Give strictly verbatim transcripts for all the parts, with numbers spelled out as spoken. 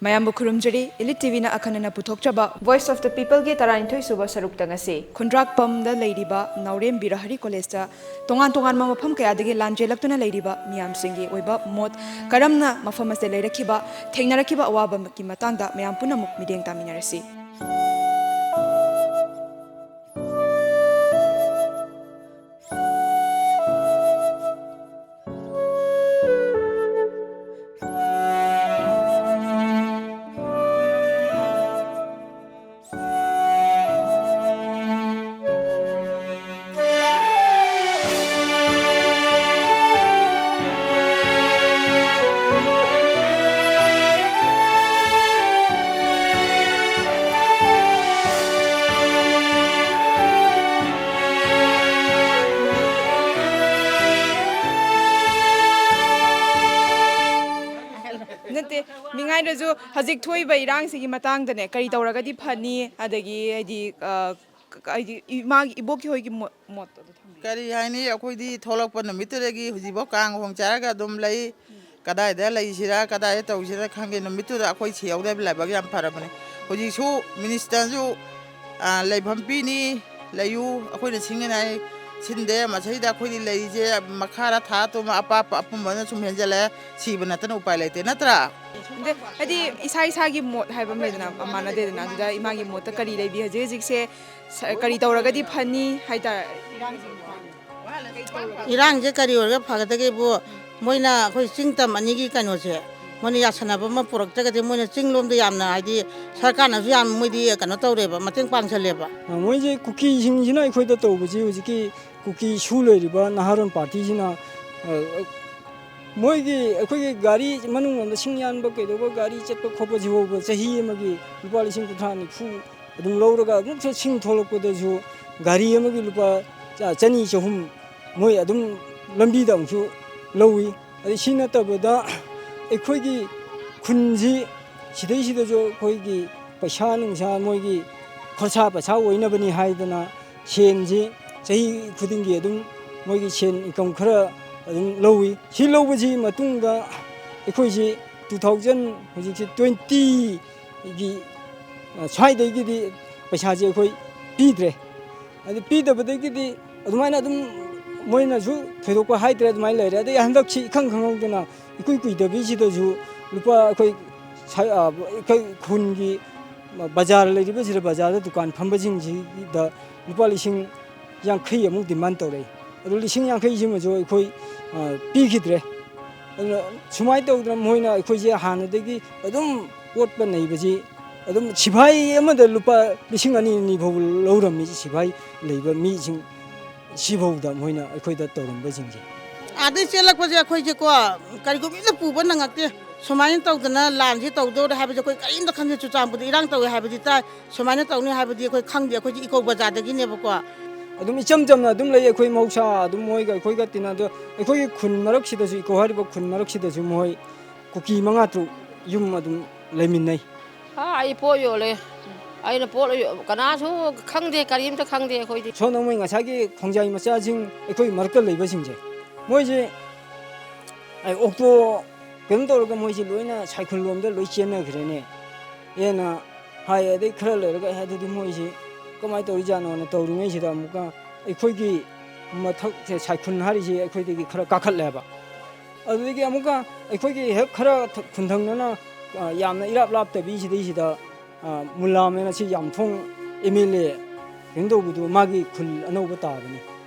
ꯃꯌꯥꯝꯕꯨ ꯈꯨꯔꯨꯝꯖꯔꯤ꯫ Elite T ꯚꯤꯅ ꯑꯈꯟꯅꯅ ꯄꯨꯊꯣꯛꯆꯕ Voice of the Peopleꯒꯤ ꯇꯔꯥꯅꯤꯊꯣꯏ ꯁꯨꯕ ꯁꯔꯨꯛꯇ ꯉꯁꯤ ꯈꯨꯟꯗ꯭ꯔꯥꯛꯄꯝꯗ ꯂꯩꯔꯤꯕ ꯅꯥꯎꯔꯦꯝ ꯕꯤꯔꯍꯔꯤ ꯀꯣꯂꯦꯖꯇ ꯇꯣꯉꯥꯟ ꯇꯣꯉꯥꯟꯕ ꯃꯐꯝ ꯀꯌꯥꯗꯒꯤ ꯂꯥꯟꯖꯦꯜꯂꯛꯇꯨꯅ ꯂꯩꯔꯤꯕ ꯃꯤꯌꯥꯝꯁꯤꯡꯒꯤ ꯑꯣꯏꯕ ꯃꯣꯠ, ꯀꯔꯝꯅ ꯃꯐꯝ ꯑꯁꯤꯗ ꯂꯩꯔꯛꯈꯤꯕ, ꯊꯦꯡꯅꯔꯛꯈꯤꯕ ꯑꯋꯥꯕꯒꯤ ꯃꯇꯥꯡꯗ ꯃꯌꯥꯝ ꯄꯨꯝꯅꯃꯛ ꯃꯤꯠꯌꯦꯡ ꯇꯥꯃꯤꯟꯅꯔꯁꯤ꯫ ꯅꯠꯇꯦ, ꯃꯤꯉꯥꯏꯗꯁꯨ ꯍꯧꯖꯤꯛ ꯊꯣꯛꯏꯕ ꯏꯔꯥꯡꯁꯤꯒꯤ ꯃꯇꯥꯡꯗꯅꯦ, ꯀꯔꯤ ꯇꯧꯔꯒꯗꯤ ꯐꯅꯤ? ꯑꯗꯒꯤ ꯍꯥꯏꯗꯤ, ꯑ, ꯀ-, ꯍꯥꯏꯗꯤ ꯏꯃꯥꯒꯤ, ꯏꯕꯣꯛꯀꯤ ꯍꯣꯏꯒꯤ ꯃꯣꯠ-, ꯃꯣꯠꯇꯣ ꯑꯗꯨ ꯊꯝꯕꯤꯌꯨ꯫ ꯀꯔꯤ ꯍꯥꯏꯅꯤ? ꯑꯩꯈꯣꯏꯗꯤ ꯊꯣꯛꯂꯛꯄ ꯅꯨꯃꯤꯠꯇꯨꯗꯒꯤ ꯍꯧꯖꯤꯛꯐꯥꯎ ꯀꯥꯡ ꯍꯣꯡ ꯆꯥꯔꯒ ꯑꯗꯨꯝ ꯂꯩ꯫ ꯀꯗꯥꯏꯗ ꯂꯩꯁꯤꯔꯥ, ꯀꯗꯥꯏꯗ ꯇꯧꯁꯤꯔꯥ ꯈꯪꯗꯦ꯫ ꯅꯨꯃꯤꯠꯇꯨꯗ ꯑꯩꯈꯣꯏ ꯁꯤꯍꯧꯗꯕ ꯂꯥꯏꯕꯛ ꯌꯥꯝ ꯐꯔꯕꯅꯤ꯫ ꯍꯧꯖꯤꯛꯁꯨ ꯃꯤꯅꯤꯁꯇꯔꯁꯨ, ꯑ, ꯂꯩꯐꯝ ꯄꯤꯅꯤ, ꯂꯩꯌꯨ, ꯑꯩꯈꯣꯏꯅ ꯁꯤꯟꯒꯅꯤ ꯍꯥꯏ, ꯁꯤꯟꯗꯦ꯫ ꯃꯁꯤꯗ ꯑꯩꯈꯣꯏꯗꯤ ꯂꯩꯔꯤꯁꯦ ꯃꯈꯥꯔ ꯊꯥ ꯇꯨꯝꯕ, ꯑꯄꯥꯞꯄ ꯑꯄꯨꯝꯕꯅ ꯁꯨꯝ ꯍꯦꯟꯖꯜꯂꯛꯑꯦ, ꯁꯤꯕ ꯅꯠꯇꯅ ꯎꯄꯥꯏ ꯂꯩꯇꯦ, ꯅꯠꯇ꯭ꯔꯥ? ꯑꯗ-, ꯍꯥꯏꯗꯤ ꯏꯁꯥ ꯏꯁꯥꯒꯤ ꯃꯣꯠ ꯍꯥꯏꯕ ꯑꯃ ꯂꯩꯗꯅ, ꯃꯥꯟꯅꯗꯦꯗꯅ꯫ ꯑꯗꯨꯗ ꯏꯃꯥꯒꯤ ꯃꯣꯠꯇ ꯀꯔꯤ ꯂꯩꯕꯤ? ꯍꯧꯖꯤꯛ ꯍꯧꯖꯤꯛꯁꯦ ꯁ-, ꯀꯔꯤ ꯇꯧꯔꯒꯗꯤ ꯐꯅꯤ ꯍꯥꯏꯇꯥꯔꯦ? ꯏꯔꯥꯡꯁꯦ ꯀꯔꯤ ꯑꯣꯏꯔꯒ ꯐꯒꯗꯒꯦꯕꯨ, ꯃꯣꯏꯅ ꯑꯩꯈꯣꯏ ꯆꯤꯡ ꯇꯝ ꯑꯅꯤꯒꯤ ꯀꯩꯅꯣꯁꯦ, ꯃꯣꯏꯅ ꯌꯥꯁꯟꯅꯕ ꯑꯃ ꯄꯨꯔꯛꯇ꯭ꯔꯒꯗꯤ, ꯃꯣꯏꯅ ꯆꯤꯡ ꯂꯣꯝꯗ ꯌꯥꯝꯅ, ꯍꯥꯏꯗꯤ, ꯁꯔꯀꯥꯔꯅꯁꯨ ꯌꯥꯝ ꯃꯣꯏꯗꯤ ꯀꯩꯅꯣ ꯇꯧꯔꯦꯕ, ꯃꯇꯦꯡ ꯄꯥꯡꯁꯜꯂꯦꯕ꯫ ꯃꯣꯏꯁꯦ ꯀꯨꯀꯤꯁꯤꯡꯁꯤꯅ ꯑꯩꯈꯣꯏꯗ ꯇꯧꯕꯁꯤ, ꯍꯧꯖꯤꯛꯀꯤ ꯀꯨꯀꯤ ꯁꯨ ꯂꯩꯔꯤꯕ ꯅꯍꯥꯔꯣꯟ ꯄꯥꯔꯇꯤꯁꯤꯅ, ꯑ, ꯃꯣꯏꯒꯤ, ꯑꯩꯈꯣꯏꯒꯤ ꯒꯥꯔꯤ ꯃꯅꯨꯡ ꯂꯣꯝꯗ ꯁꯤꯡ ꯌꯥꯟꯕ ꯀꯩꯗꯧꯕ, ꯒꯥꯔꯤ ꯆꯠꯄ ꯈꯣꯠꯄꯁꯤ ꯐꯥꯎꯕ ꯆꯍꯤ ꯑꯃꯒꯤ ꯂꯨꯄꯥ ꯂꯤꯁꯤꯡ ꯀꯨꯟꯊ꯭ꯔꯥ ꯅꯤꯐꯨ ꯑꯗꯨꯝ ꯂꯧꯔꯒ, ꯑꯃꯨꯛꯁꯨ ꯁꯤꯡ ꯊꯣꯛꯂꯛꯄꯗꯁꯨ ꯒꯥꯔꯤ ꯑꯃꯒꯤ ꯂꯨꯄꯥ ꯆ-, ꯆꯅꯤ ꯆꯍꯨꯝ ꯃꯣꯏ ꯑꯗꯨꯝ ꯂꯝꯕꯤꯗ ꯑꯃꯨꯛꯁꯨ ꯂꯧꯏ꯫ ꯑꯗꯩ ꯁꯤ ꯅꯠꯇꯕꯗ ꯑꯩꯈꯣꯏꯒꯤ ꯈꯨꯟꯁꯤ ꯁꯤꯗꯩꯁꯤꯗꯁꯨ ꯑꯩꯈꯣꯏꯒꯤ ꯄꯩꯁꯥ ꯅꯨꯡꯁꯥ, ꯃꯣꯏꯒꯤ ꯈꯣꯔꯁꯥ ꯄꯩꯁꯥ ꯑꯣꯏꯅꯕꯅꯤ ꯍꯥꯏꯗꯅ ꯁꯦꯟꯁꯤ ꯆꯍꯤ ꯈꯨꯗꯤꯡꯒꯤ ꯑꯗꯨꯝ ꯃꯣꯏꯒꯤ ꯁꯦꯟ ꯏꯟꯀꯝ ꯈꯔ ꯑꯗꯨꯝ ꯂꯧꯏ꯫ ꯁꯤ ꯂꯧꯕꯁꯤ ꯃꯇꯨꯡꯗ ꯑꯩꯈꯣꯏꯁꯤ ꯇꯨ ꯊꯥꯎꯖꯟ ꯍꯧꯖꯤꯛꯁꯦ ꯇ꯭ꯋꯦꯟꯇꯤꯒꯤ, ꯑ, ꯁ꯭ꯋꯥꯏꯗꯒꯤꯗꯤ ꯄꯩꯁꯥꯁꯦ ꯑꯩꯈꯣꯏ ꯄꯤꯗ꯭ꯔꯦ꯫ ꯑꯗꯨ ꯄꯤꯗꯕꯗꯒꯤꯗꯤ ꯑꯗꯨꯃꯥꯏꯅ ꯑꯗꯨꯝ ꯃꯣꯏꯅꯁꯨ ꯊꯣꯏꯗꯣꯛꯄ ꯍꯥꯏꯗ꯭ꯔꯦ, ꯑꯗꯨꯃꯥꯏꯅ ꯂꯩꯔꯦ꯫ ꯑꯗꯩ ꯍꯟꯗꯛꯁꯤ ꯏꯈꯪ ꯈꯪꯍꯧꯗꯅ ꯏꯀꯨꯏ ꯀꯨꯏꯗꯕꯤꯁꯤꯗꯁꯨ ꯂꯨꯄꯥ ꯑꯩꯈꯣꯏ ꯁ-, ꯑ, ꯑꯩꯈꯣꯏ ꯈꯨꯟꯒꯤ ꯕꯖꯥꯔ ꯂꯩꯔꯤꯕꯁꯤꯗ, ꯕꯖꯥꯔꯗ ꯗꯨꯀꯥꯟ ꯐꯝꯕꯁꯤꯡꯁꯤꯗ ꯂꯨꯄꯥ ꯂꯤꯁꯤꯡ ꯌꯥꯡꯈꯩ ꯑꯃꯨꯛ demand ꯇꯧꯔꯛꯏ꯫ ꯑꯗꯨ ꯂꯤꯁꯤꯡ ꯌꯥꯡꯈꯩꯁꯤꯃꯁꯨ ꯑꯩꯈꯣꯏ, ꯑ, ꯄꯤꯈꯤꯗ꯭ꯔꯦ꯫ ꯑꯗꯨꯅ ꯁꯨꯃꯥꯏꯅ ꯇꯧꯗꯅ ꯃꯣꯏꯅ ꯑꯩꯈꯣꯏꯁꯦ ꯍꯥꯟꯅꯗꯒꯤ ꯑꯗꯨꯝ ꯑꯣꯠꯄ ꯅꯩꯕꯁꯤ, ꯑꯗꯨꯝ ꯁꯤꯐꯥꯏ ꯑꯃꯗ ꯂꯨꯄꯥ ꯂꯤꯁꯤꯡ ꯑꯅꯤ, ꯑꯅꯤ ꯐꯥꯎ ꯂꯧꯔꯝꯃꯤ, ꯁꯤꯐꯥꯏ ꯂꯩꯕ ꯃꯤꯁꯤꯡ ꯁꯤꯐꯥꯎꯗ ꯃꯣꯏꯅ ꯑꯩꯈꯣꯏꯗ ꯇꯧꯔꯝꯕꯁꯤꯡꯁꯦ꯫ ꯑꯥꯗꯩ ꯆꯦꯜꯂꯛꯄꯁꯦ ꯑꯩꯈꯣꯏꯁꯦꯀꯣ, ꯀꯔꯤꯒꯨꯝꯕ ꯑꯝꯇ ꯄꯨꯕ ꯅꯪꯉꯛꯇꯦ꯫ ꯁꯨꯃꯥꯏꯅ ꯇꯧꯗꯅ ꯂꯥꯟꯁꯦ ꯇꯧꯗꯧꯔꯦ ꯍꯥꯏꯕꯁꯦ ꯑꯩꯈꯣꯏ ꯀꯔꯤꯝꯇ ꯈꯪꯗꯦ꯫ ꯆꯨꯔꯆꯥꯟꯄꯨꯔꯗ ꯏꯔꯥꯡ ꯇꯧꯋꯦ ꯍꯥꯏꯕꯗꯤ ꯇꯥꯏ, ꯁꯨꯃꯥꯏꯅ ꯇꯧꯅꯤ ꯍꯥꯏꯕꯗꯤ ꯑꯩꯈꯣꯏ ꯈꯪꯗꯦ꯫ ꯑꯩꯈꯣꯏꯁꯦ ꯏꯀꯣ ꯕꯖꯥꯔꯗꯒꯤꯅꯦꯕꯀꯣ꯫ ꯑꯗꯨꯝ ꯏꯆꯝ ꯆꯝꯅ ꯑꯗꯨꯝ ꯂꯩ꯫ ꯑꯩꯈꯣꯏ ꯃꯍꯧꯁꯥ ꯑꯗꯨꯝ ꯃꯣꯏꯒ ꯑꯩꯈꯣꯏꯒ ꯇꯤꯟꯅꯗ, ꯑꯩꯈꯣꯏꯒꯤ ꯈꯨꯟ ꯃꯔꯛꯁꯤꯗꯁꯨ, ꯏꯀꯣ ꯍꯥꯏꯔꯤꯕ ꯈꯨꯟ ꯃꯔꯛꯁꯤꯗꯁꯨ ꯃꯣꯏ ꯀꯨꯀꯤ ꯃꯉꯥ ꯇꯔꯨꯛ ꯌꯨꯝ ꯑꯗꯨꯝ ꯂꯩꯃꯤꯟꯅꯩ꯫ ꯑꯥ, ꯑꯩ ꯄꯣꯠ ꯌꯣꯜꯂꯦ꯫ ꯑꯩꯅ ꯄꯣꯠ ꯌꯣ-, ꯀꯅꯥꯁꯨ ꯈꯪꯗꯦ, ꯀꯔꯤꯝꯇ ꯈꯪꯗꯦ ꯑꯩꯈꯣꯏꯗꯤ꯫ ꯁꯣꯝꯗ ꯃꯣꯏ ꯉꯁꯥꯏꯒꯤ ꯈꯣꯡꯖꯥꯏ ꯃꯆꯥꯁꯤꯡ ꯑꯩꯈꯣꯏ ꯃꯔꯛꯇ ꯂꯩꯕꯁꯤꯡꯁꯦ, ꯃꯣꯏꯁꯦ, ꯑꯩ, ꯑꯣꯛꯇꯣ ꯀꯩꯅꯣ ꯇꯧꯔꯒ ꯃꯣꯏꯁꯦ ꯂꯣꯏꯅ ꯁꯥꯏꯈꯨꯜ ꯂꯣꯝꯗ ꯂꯣꯏ ꯆꯦꯟꯅꯈ꯭ꯔꯦꯅꯦ꯫ ꯑꯦꯅ ꯍꯥꯏ꯫ ꯑꯗꯩ ꯈꯔ ꯂꯩꯔꯒ, "ꯑꯦ, ꯑꯗꯨꯗꯤ ꯃꯣꯏꯁꯤ ꯀꯃꯥꯏꯅ ꯇꯧꯔꯤꯖꯥꯠꯅꯣꯅ?" ꯇꯧꯔꯤꯉꯩꯁꯤꯗ ꯑꯃꯨꯛꯀ ꯑꯩꯈꯣꯏꯒꯤ ꯃꯊꯛꯁꯦ, ꯁꯥꯏꯈꯨꯜ ꯍꯥꯏꯔꯤꯁꯦ ꯑꯩꯈꯣꯏꯗꯒꯤ ꯈꯔ ꯀꯥꯈꯠꯂꯦꯕ꯫ ꯑꯗꯨꯗꯒꯤ ꯑꯃꯨꯛꯀ ꯑꯩꯈꯣꯏꯒꯤ ꯍꯦꯛ ꯈꯔ ꯊ-, ꯈꯨꯟꯊꯪꯅꯅ, ꯑ, ꯌꯥꯝꯅ ꯏꯔꯥꯞ ꯂꯥꯞꯇꯕꯤ ꯁꯤꯗꯩꯁꯤꯗ, ꯑ, ꯃꯨꯂꯥꯝ ꯍꯥꯏꯅ ꯁꯤ ꯌꯥꯝꯊꯣꯡ ꯑꯦꯝ ꯑꯦꯜ ꯑꯦ ꯀꯩꯅꯣ ꯇꯧꯕꯗꯨ, ꯃꯥꯒꯤ ꯈꯨꯜ ꯑꯅꯧꯕ ꯇꯥꯕꯅꯤ꯫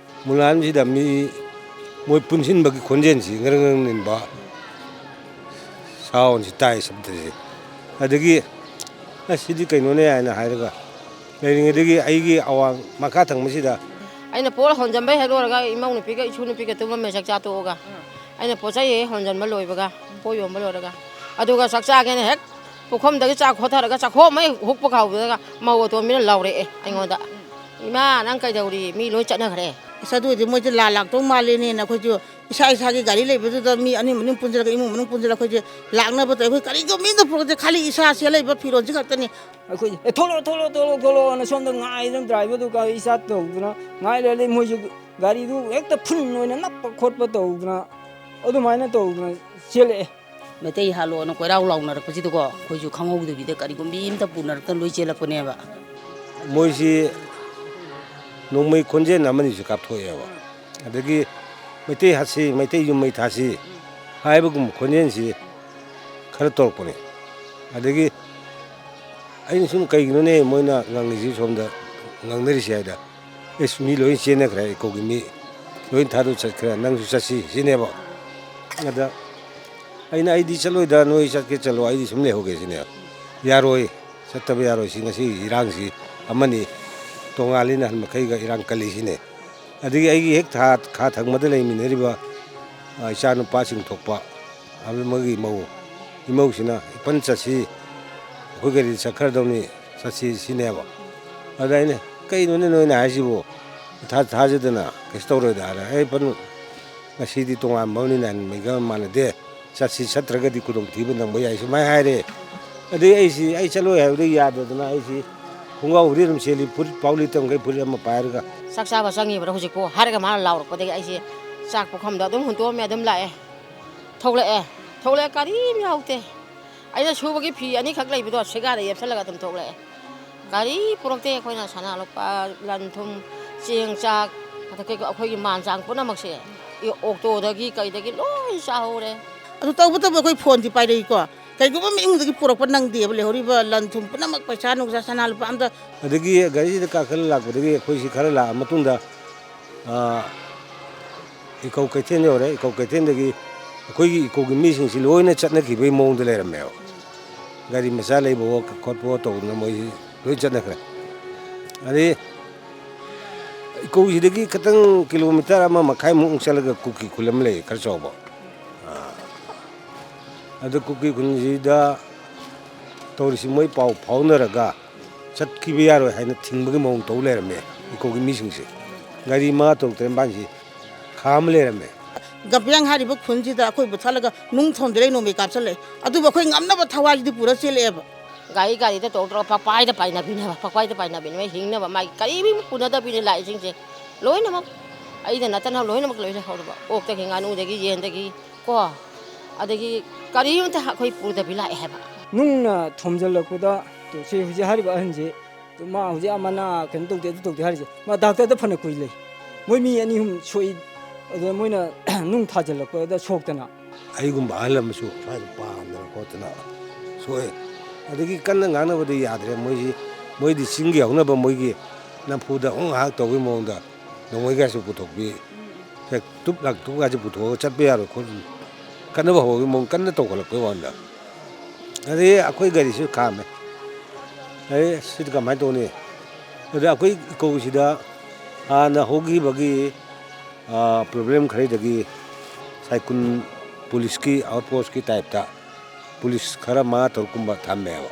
ꯃꯨꯂꯥꯟꯁꯤꯗ ꯃꯤ ꯃꯣꯏ ꯄꯨꯟꯁꯤꯟꯕꯒꯤ ꯈꯣꯟꯖꯦꯜꯁꯤ ꯉꯔꯪ ꯉꯔꯪ ꯅꯤꯟꯕ ꯁꯥꯎꯟꯁꯤ ꯇꯥꯏ, ꯁꯕꯗꯁꯤ꯫ ꯑꯗꯒꯤ, "ꯑꯁ, ꯁꯤꯗꯤ ꯀꯩꯅꯣꯅꯦ?" ꯍꯥꯏꯅ ꯍꯥꯏꯔꯒ ꯂꯩꯔꯤꯉꯩꯗꯒꯤ ꯑꯩꯒꯤ ꯑꯋꯥꯡ ꯃꯈꯥ ꯊꯪꯕꯁꯤꯗ ꯑꯩꯅ ꯄꯣꯠ ꯍꯣꯟꯖꯟꯕ ꯍꯦꯛ ꯂꯣꯏꯔꯒ ꯏꯃꯧ ꯅꯨꯄꯤꯒ ꯏꯁꯨ ꯅꯨꯄꯤꯒ ꯇꯨꯝꯃꯝꯃꯦ ꯆꯥꯛ ꯆꯥ ꯇꯣꯛꯑꯒ꯫ ꯑꯩꯅ ꯄꯣꯠ ꯆꯩ ꯍꯦꯛ ꯍꯣꯟꯖꯟꯕ ꯂꯣꯏꯕꯒ, ꯄꯣꯠ ꯌꯣꯟꯕ ꯂꯣꯏꯔꯒ꯫ ꯑꯗꯨꯒ ꯆꯥꯛ ꯆꯥꯒꯦꯅ ꯍꯦꯛ ꯄꯨꯈꯝꯗꯒꯤ ꯆꯥꯛ ꯈꯣꯊꯔꯒ ꯆꯥꯛꯈꯣꯝ ꯑꯃ ꯍꯦꯛ ꯍꯨꯛꯄ ꯀꯥꯎꯕꯗꯒ ꯃꯧ ꯑꯇꯣꯝꯕꯤꯅ ꯂꯥꯎꯔꯛꯑꯦ ꯑꯩꯉꯣꯟꯗ, "ꯏꯃꯥ, ꯅꯪ ꯀꯩꯗꯧꯔꯤ? ꯃꯤ ꯂꯣꯏ ꯆꯠꯅꯈ꯭ꯔꯦ"꯫ ꯑꯁ, ꯑꯗꯨ ꯑꯣꯏꯔꯗꯤ ꯃꯣꯏꯁꯦ ꯂꯥꯟ ꯂꯥꯛꯇꯧ ꯃꯥꯜꯂꯦꯅꯦꯅ ꯑꯩꯈꯣꯏꯁꯨ ꯏꯁꯥ ꯏꯁꯥꯒꯤ ꯒꯥꯔꯤ ꯂꯩꯕꯗꯨꯗ ꯃꯤ ꯑꯅꯤ ꯃꯅꯨꯡ ꯄꯨꯟꯁꯤꯜꯂꯒ, ꯏꯃꯨꯡ ꯃꯅꯨꯡ ꯄꯨꯟꯁꯤꯜꯂꯒ ꯑꯩꯈꯣꯏꯁꯦ ꯂꯥꯛꯅꯕ ꯇꯧꯏ꯫ ꯑꯩꯈꯣꯏ ꯀꯔꯤꯒꯨꯝꯕ ꯑꯝꯇ ꯄꯨꯔꯛꯇꯦ, ꯈꯥꯂꯤ ꯏꯁꯥ ꯁꯦꯠ ꯂꯩꯕ ꯐꯤꯔꯣꯜꯁꯤ ꯈꯛꯇꯅꯤ꯫ ꯑꯩꯈꯣꯏ, "ꯑꯦ, ꯊꯣꯛꯂꯛꯑꯣ, ꯊꯣꯛꯂꯛꯑꯣ, ꯊꯣꯛꯂꯛꯑꯣ, ꯊꯣꯛꯂꯛꯑꯣꯅ" ꯁꯣꯝꯗ ꯉꯥꯏꯗꯅ, ꯗ꯭ꯔꯥꯏꯚꯔꯗꯨ ꯒꯥꯔꯤ ꯏꯁꯇꯥꯔꯠ ꯇꯧꯗꯅ ꯉꯥꯏ ꯂꯩꯔꯦ꯫ ꯃꯣꯏꯁꯨ ꯒꯥꯔꯤꯗꯨ ꯍꯦꯛꯇ ꯐꯨꯜ ꯑꯣꯏꯅ ꯅꯞꯄ ꯈꯣꯠꯄ ꯇꯧꯗꯅ ꯑꯗꯨꯃꯥꯏꯅ ꯇꯧꯗꯅ ꯆꯦꯜꯂꯛꯑꯦ꯫ ꯃꯩꯇꯩ ꯍꯥꯠꯂꯣꯅ ꯀꯣꯏꯔꯥꯎ ꯂꯥꯎꯅꯔꯛꯄꯁꯤꯗꯀꯣ, ꯑꯩꯈꯣꯏꯁꯨ ꯈꯪꯍꯧꯗꯕꯤꯗ ꯀꯔꯤꯒꯨꯝꯕꯤ ꯑꯝꯇ ꯄꯨꯅꯔꯛꯇꯅ ꯂꯣꯏ ꯆꯦꯜꯂꯛꯄꯅꯦꯕ꯫ ꯃꯣꯏꯁꯤ ꯅꯣꯡꯃꯩ ꯈꯣꯟꯖꯦꯜ ꯑꯃꯅꯤꯁꯨ ꯀꯥꯞꯊꯣꯛꯑꯦꯕ꯫ ꯑꯗꯒꯤ "ꯃꯩꯇꯩ ꯍꯥꯠꯁꯤ, ꯃꯩꯇꯩ ꯌꯨꯝ ꯃꯩ ꯊꯥꯁꯤ" ꯍꯥꯏꯕꯒꯨꯝꯕ ꯈꯣꯟꯖꯦꯜꯁꯤ ꯈꯔ ꯇꯧꯔꯛꯄꯅꯦ꯫ ꯑꯗꯒꯤ ꯑꯩꯅ ꯁꯨꯝ, "ꯀꯩꯒꯤꯅꯣꯅꯦ ꯃꯣꯏꯅ ꯉꯪꯉꯤꯁꯤ, ꯁꯣꯝꯗ ꯉꯪꯅꯔꯤꯁꯤ?" ꯍꯥꯏꯗ, "ꯑꯦꯁ, ꯃꯤ ꯂꯣꯏ ꯆꯦꯟꯅꯈ꯭ꯔꯦ, ꯏꯀꯣꯒꯤ ꯃꯤ ꯂꯣꯏ ꯊꯥꯗꯣꯛ ꯆꯠꯈ꯭ꯔꯦ, ꯅꯪꯁꯨ ꯆꯠꯁꯤ" ꯁꯤꯅꯦꯕ꯫ ꯑꯗ ꯑꯩꯅ, "ꯑꯩꯗꯤ ꯆꯠꯂꯣꯏꯗ, ꯅꯣꯏ ꯆꯠꯀꯦ ꯆꯠꯂꯣ, ꯑꯩꯗꯤ ꯁꯨꯝ ꯂꯩꯍꯧꯒꯦ" ꯁꯤꯅꯦ꯫ "ꯌꯥꯔꯣꯏ, ꯆꯠꯇꯕ ꯌꯥꯔꯣꯏ, ꯁꯤ ꯉꯁꯤꯒꯤ ꯏꯔꯥꯡꯁꯤ ꯑꯃꯅꯤ, ꯇꯣꯉꯥꯜꯂꯤ, ꯅꯍꯥꯟ ꯃꯈꯩꯒ ꯏꯔꯥꯡ ꯀꯜꯂꯤ" ꯁꯤꯅꯦ꯫ ꯑꯗꯒꯤ ꯑꯩꯒꯤ ꯍꯦꯛ ꯊꯥ-, ꯈꯥ ꯊꯪꯕꯗ ꯂꯩꯃꯤꯟꯅꯔꯤꯕ, ꯑ, ꯏꯆꯥꯅꯨꯄꯥꯁꯤꯡ ꯊꯣꯛꯄ ꯑꯃꯒꯤ ꯃꯧ, ꯏꯃꯧꯁꯤꯅ, "ꯏꯄꯟ ꯆꯠꯁꯤ, ꯑꯩꯈꯣꯏ ꯒꯥꯔꯤꯗ ꯆꯠꯈ꯭ꯔꯗꯧꯅꯤ, ꯆꯠꯁꯤ" ꯁꯤꯅꯦꯕ꯫ ꯑꯗ ꯑꯩꯅ, "ꯀꯩꯅꯣꯅꯦ ꯅꯣꯏꯅ ꯍꯥꯏꯁꯤꯕꯨ? ꯏꯊꯥ ꯊꯥꯖꯗꯅ ꯀꯩꯁꯨ ꯇꯧꯔꯣꯏꯗ" ꯍꯥꯏꯔ, "ꯑꯩ ꯏꯄꯟ, ꯉꯁꯤꯗꯤ ꯇꯣꯉꯥꯟꯕ ꯑꯃꯅꯤꯅ ꯍꯟꯕꯒ ꯃꯥꯟꯅꯗꯦ, ꯆꯠꯁꯤ, ꯆꯠꯇ꯭ꯔꯒꯗꯤ ꯈꯨꯗꯣꯡꯊꯤꯕ ꯅꯪꯕ ꯌꯥꯏ" ꯁꯨꯃꯥꯏꯅ ꯍꯥꯏꯔꯦ꯫ ꯑꯗꯩ ꯑꯩꯁꯤ, ꯑꯩ ꯆꯠꯂꯣꯏ ꯍꯥꯏꯕꯗꯤ ꯌꯥꯗꯗꯅ ꯑꯩꯁꯤ ꯈꯣꯡꯒ꯭ꯔꯥꯎ ꯐꯨꯔꯤꯠ ꯑꯗꯨꯝ ꯁꯦꯠꯂꯤ, ꯐꯨꯔꯤꯠ ꯄꯥꯎꯂꯤ ꯇꯝꯈꯩ ꯐꯨꯔꯤꯠ ꯑꯃ ꯄꯥꯏꯔꯒ, "ꯆꯥꯛ ꯆꯥꯕ ꯆꯪꯉꯤꯕ꯭ꯔꯥ ꯍꯧꯖꯤꯛꯄꯨ?" ꯍꯥꯏꯔꯒ ꯃꯥꯅ ꯂꯥꯎꯔꯛꯄꯗꯒꯤ ꯑꯩꯁꯦ ꯆꯥꯛ ꯄꯨꯈꯝꯗ ꯑꯗꯨꯝ ꯍꯨꯟꯇꯣꯛꯑꯝꯃꯦ, ꯑꯗꯨꯝ ꯂꯥꯛꯑꯦ꯫ ꯊꯣꯛꯂꯛꯑꯦ꯫ ꯊꯣꯛꯂꯛꯑꯦ, ꯀꯔꯤꯝ ꯌꯥꯎꯗꯦ꯫ ꯑꯩꯅ ꯁꯨꯕꯒꯤ ꯐꯤ ꯑꯅꯤꯈꯛ ꯂꯩꯕꯗꯣ ꯁꯦꯒꯥꯗ ꯌꯦꯞꯁꯜꯂꯒ ꯑꯗꯨꯝ ꯊꯣꯛꯂꯛꯑꯦ꯫ ꯒꯥꯔꯤ ꯄꯨꯔꯛꯇꯦ ꯑꯩꯈꯣꯏꯅ꯫ ꯁꯅꯥ ꯂꯨꯄꯥ, ꯂꯟ ꯊꯨꯝ, ꯆꯦꯡ ꯆꯥꯛ, ꯑꯗꯒꯤ ꯑꯩꯈꯣꯏꯒꯤ ꯃꯥꯟ ꯆꯥꯡ ꯄꯨꯝꯅꯃꯛꯁꯦ ꯑꯣꯛꯇꯣꯗꯒꯤ ꯀꯩꯗꯒꯤ ꯂꯣꯏ ꯆꯥꯍꯧꯔꯦ꯫ ꯑꯗꯨ ꯇꯧꯕꯇꯕꯨ ꯑꯩꯈꯣꯏ ꯐꯣꯟꯗꯤ ꯄꯥꯏꯔꯛꯏꯀꯣ꯫ ꯀꯩꯒꯨꯝꯕ ꯑꯃ ꯏꯃꯨꯡꯗꯒꯤ ꯄꯨꯔꯛꯄ ꯅꯪꯗꯦꯕ, ꯂꯩꯍꯧꯔꯤꯕ ꯂꯟ ꯊꯨꯝ ꯄꯨꯝꯅꯃꯛ, ꯄꯩꯁꯥ ꯅꯨꯡꯁꯥ, ꯁꯅꯥ ꯂꯨꯄꯥ ꯑꯝꯇ꯫ ꯑꯗꯒꯤ ꯒꯥꯔꯤꯁꯤꯗ ꯀꯥꯈꯠꯂ ꯂꯥꯛꯄꯗꯒꯤ ꯑꯩꯈꯣꯏꯁꯤ ꯈꯔ ꯂꯥꯛꯑ ꯃꯇꯨꯡꯗ, ꯑ, ꯏꯀꯧ ꯀꯩꯊꯦꯜ ꯌꯧꯔꯦ꯫ ꯏꯀꯧ ꯀꯩꯊꯦꯜꯗꯒꯤ ꯑꯩꯈꯣꯏꯒꯤ ꯏꯀꯧꯒꯤ ꯃꯤꯁꯤꯡꯁꯤ ꯂꯣꯏꯅ ꯆꯠꯅꯈꯤꯕꯒꯤ ꯃꯑꯣꯡꯗ ꯂꯩꯔꯝꯃꯦꯕ꯫ ꯒꯥꯔꯤ ꯃꯆꯥ ꯂꯩꯕꯋꯣ ꯈꯣꯠꯄꯋꯣ ꯇꯧꯗꯅ ꯃꯣꯏꯁꯤ ꯂꯣꯏ ꯆꯠꯅꯈ꯭ꯔꯦ꯫ ꯑꯗꯩ ꯏꯀꯧꯁꯤꯗꯒꯤ ꯈꯤꯇꯪ ꯀꯤꯂꯣꯃꯤꯇꯔ ꯑꯃ ꯃꯈꯥꯏꯃꯨꯛ ꯆꯠꯂꯒ ꯀꯨꯀꯤ ꯈꯨꯜ ꯑꯃ ꯂꯩ, ꯈꯔ ꯆꯥꯎꯕ꯫ ꯑ, ꯑꯗꯨ ꯀꯨꯀꯤ ꯈꯨꯟꯁꯤꯗ ꯇꯧꯔꯤꯁꯤ, ꯃꯣꯏ ꯄꯥꯎ ꯐꯥꯎꯅꯔꯒ ꯆꯠꯈꯤꯕ ꯌꯥꯔꯣꯏ ꯍꯥꯏꯅ ꯊꯤꯡꯕꯒꯤ ꯃꯑꯣꯡ ꯇꯧ ꯂꯩꯔꯝꯃꯦ꯫ ꯏꯀꯧꯒꯤ ꯃꯤꯁꯤꯡꯁꯦ ꯒꯥꯔꯤ ꯃꯉꯥ ꯇꯔꯨꯛ ꯇꯔꯦꯠ ꯅꯤꯄꯥꯟꯁꯤ ꯈꯥꯝꯃ ꯂꯩꯔꯝꯃꯦ꯫ ꯒꯝꯄꯤꯌꯥꯡ ꯍꯥꯏꯔꯤꯕ ꯈꯨꯟꯁꯤꯗ ꯑꯩꯈꯣꯏꯕꯨ ꯊꯠꯂꯒ ꯅꯨꯡ ꯊꯣꯝꯗ꯭ꯔꯦ, ꯅꯣꯡꯃꯩ ꯀꯥꯞꯁꯤꯜꯂꯛꯑꯦ꯫ ꯑꯗꯨꯕꯨ ꯑꯩꯈꯣꯏ ꯉꯝꯅꯕ ꯊꯋꯥꯏꯁꯤꯗꯤ ꯄꯨꯔ ꯆꯦꯜꯂꯛꯑꯦꯕ꯫ ꯒꯥꯔꯤ, ꯒꯥꯔꯤꯗ ꯇꯣꯡ ꯇꯣꯡ ꯄꯛꯄꯥꯏꯗ ꯄꯥꯏꯅꯕꯤꯅꯦꯕ, ꯄꯛꯄꯥꯏꯗ ꯄꯥꯏꯅꯕꯤꯅꯦꯕ꯫ ꯍꯤꯡꯅꯕ ꯃꯥꯒꯤ ꯀꯔꯤꯝ ꯄꯨꯅꯗꯕꯤꯅꯦ ꯂꯥꯛꯏꯁꯤꯡꯁꯦ꯫ ꯂꯣꯏꯅꯃꯛ, ꯑꯩꯗ ꯅꯠꯇꯅ ꯂꯣꯏꯅꯃꯛ ꯂꯣꯏ ꯂꯩꯍꯧꯔꯕ꯫ ꯑꯣꯛꯇꯒꯤ, ꯉꯥꯅꯨꯗꯒꯤ, ꯌꯦꯟꯗꯒꯤ ꯀꯣ, ꯑꯗꯒꯤ ꯀꯔꯤꯝꯇ ꯑꯩꯈꯣꯏ ꯄꯨꯗꯕꯤ ꯂꯥꯛꯑꯦ ꯍꯥꯏꯕ꯫ ꯅꯨꯡꯅ ꯊꯣꯝꯖꯤꯜꯂꯛꯄꯗ, ꯇꯨ, ꯁꯤ ꯍꯧꯖꯤꯛ ꯍꯥꯏꯔꯤꯕ ꯑꯍꯟꯁꯦ, ꯇꯨ, ꯃꯥ ꯍꯧꯖꯤꯛ ꯑꯃꯅ ꯀꯩꯅꯣ ꯇꯧꯗꯦ, ꯑꯗꯨ ꯇꯧꯗꯦ ꯍꯥꯏꯔꯤꯁꯦ, ꯃꯥ ꯗꯥꯛꯇꯔꯗ ꯐꯅ ꯀꯨꯏ ꯂꯩ꯫ ꯃꯣꯏ ꯃꯤ ꯑꯅꯤ ꯑꯍꯨꯝ ꯁꯣꯛꯏ, ꯑꯗꯨꯗ ꯃꯣꯏꯅ ꯅꯨꯡ ꯊꯥꯖꯤꯜꯂꯛꯄꯗ ꯁꯣꯛꯇꯅ꯫ ꯑꯩꯒꯨꯝꯕ ꯑꯍꯜ ꯑꯃꯁꯨ ꯁ꯭ꯋꯥꯏꯗ ꯄꯥꯟꯗꯅ ꯈꯣꯠꯇꯅ ꯁꯣꯛꯑꯦ꯫ ꯑꯗꯒꯤ ꯀꯟꯅ ꯉꯥꯡꯅꯕꯗꯤ ꯌꯥꯗ꯭ꯔꯦ꯫ ꯃꯣꯏꯁꯤ, ꯃꯣꯏꯗꯤ ꯆꯤꯡꯒꯤ ꯍꯧꯅꯕ, ꯃꯣꯏꯒꯤ ꯅꯝꯐꯨꯗ ꯍꯣꯡ ꯍꯥꯛ ꯇꯧꯕꯒꯤ ꯃꯑꯣꯡꯗ ꯅꯣꯡꯃꯩꯒꯥꯁꯨ ꯄꯨꯊꯣꯛꯄꯤ, ꯍꯦꯛ ꯇꯨꯞ ꯂꯥꯛ ꯇꯨꯞꯀꯥꯁꯦ ꯄꯨꯊꯣꯛꯑꯒ ꯆꯠꯄ ꯌꯥꯔꯣꯏ ꯈꯣꯠꯂꯣꯏ, ꯈꯠꯅꯕ ꯍꯧꯕꯒꯤ ꯃꯑꯣꯡ ꯀꯟꯅ ꯇꯧꯈꯠꯂꯛꯄꯩ ꯋꯥꯅꯤꯗ꯫ ꯑꯗꯩ ꯑꯩꯈꯣꯏ ꯒꯥꯔꯤꯁꯨ ꯈꯥꯝꯃꯦ꯫ ꯑꯗꯩ ꯁꯤꯗꯤ ꯀꯃꯥꯏꯅ ꯇꯧꯅꯤ? ꯑꯗ ꯑꯩꯈꯣꯏ ꯏꯀꯣꯁꯤꯗ ꯍꯥꯟꯅ ꯍꯧꯈꯤꯕꯒꯤ, ꯑꯥ, ꯄ꯭ꯔꯣꯕ꯭ꯂꯦꯝ ꯈꯔꯗꯒꯤ ꯁꯥꯏꯀꯨꯟ ꯄꯨꯂꯤꯁꯀꯤ ꯑꯥꯎꯠ ꯄꯣꯁꯀꯤ ꯇꯥꯏꯞꯇ ꯄꯨꯂꯤꯁ ꯈꯔ ꯃꯉꯥ ꯇꯔꯨꯛꯀꯨꯝꯕ ꯊꯝꯃꯦꯕ꯫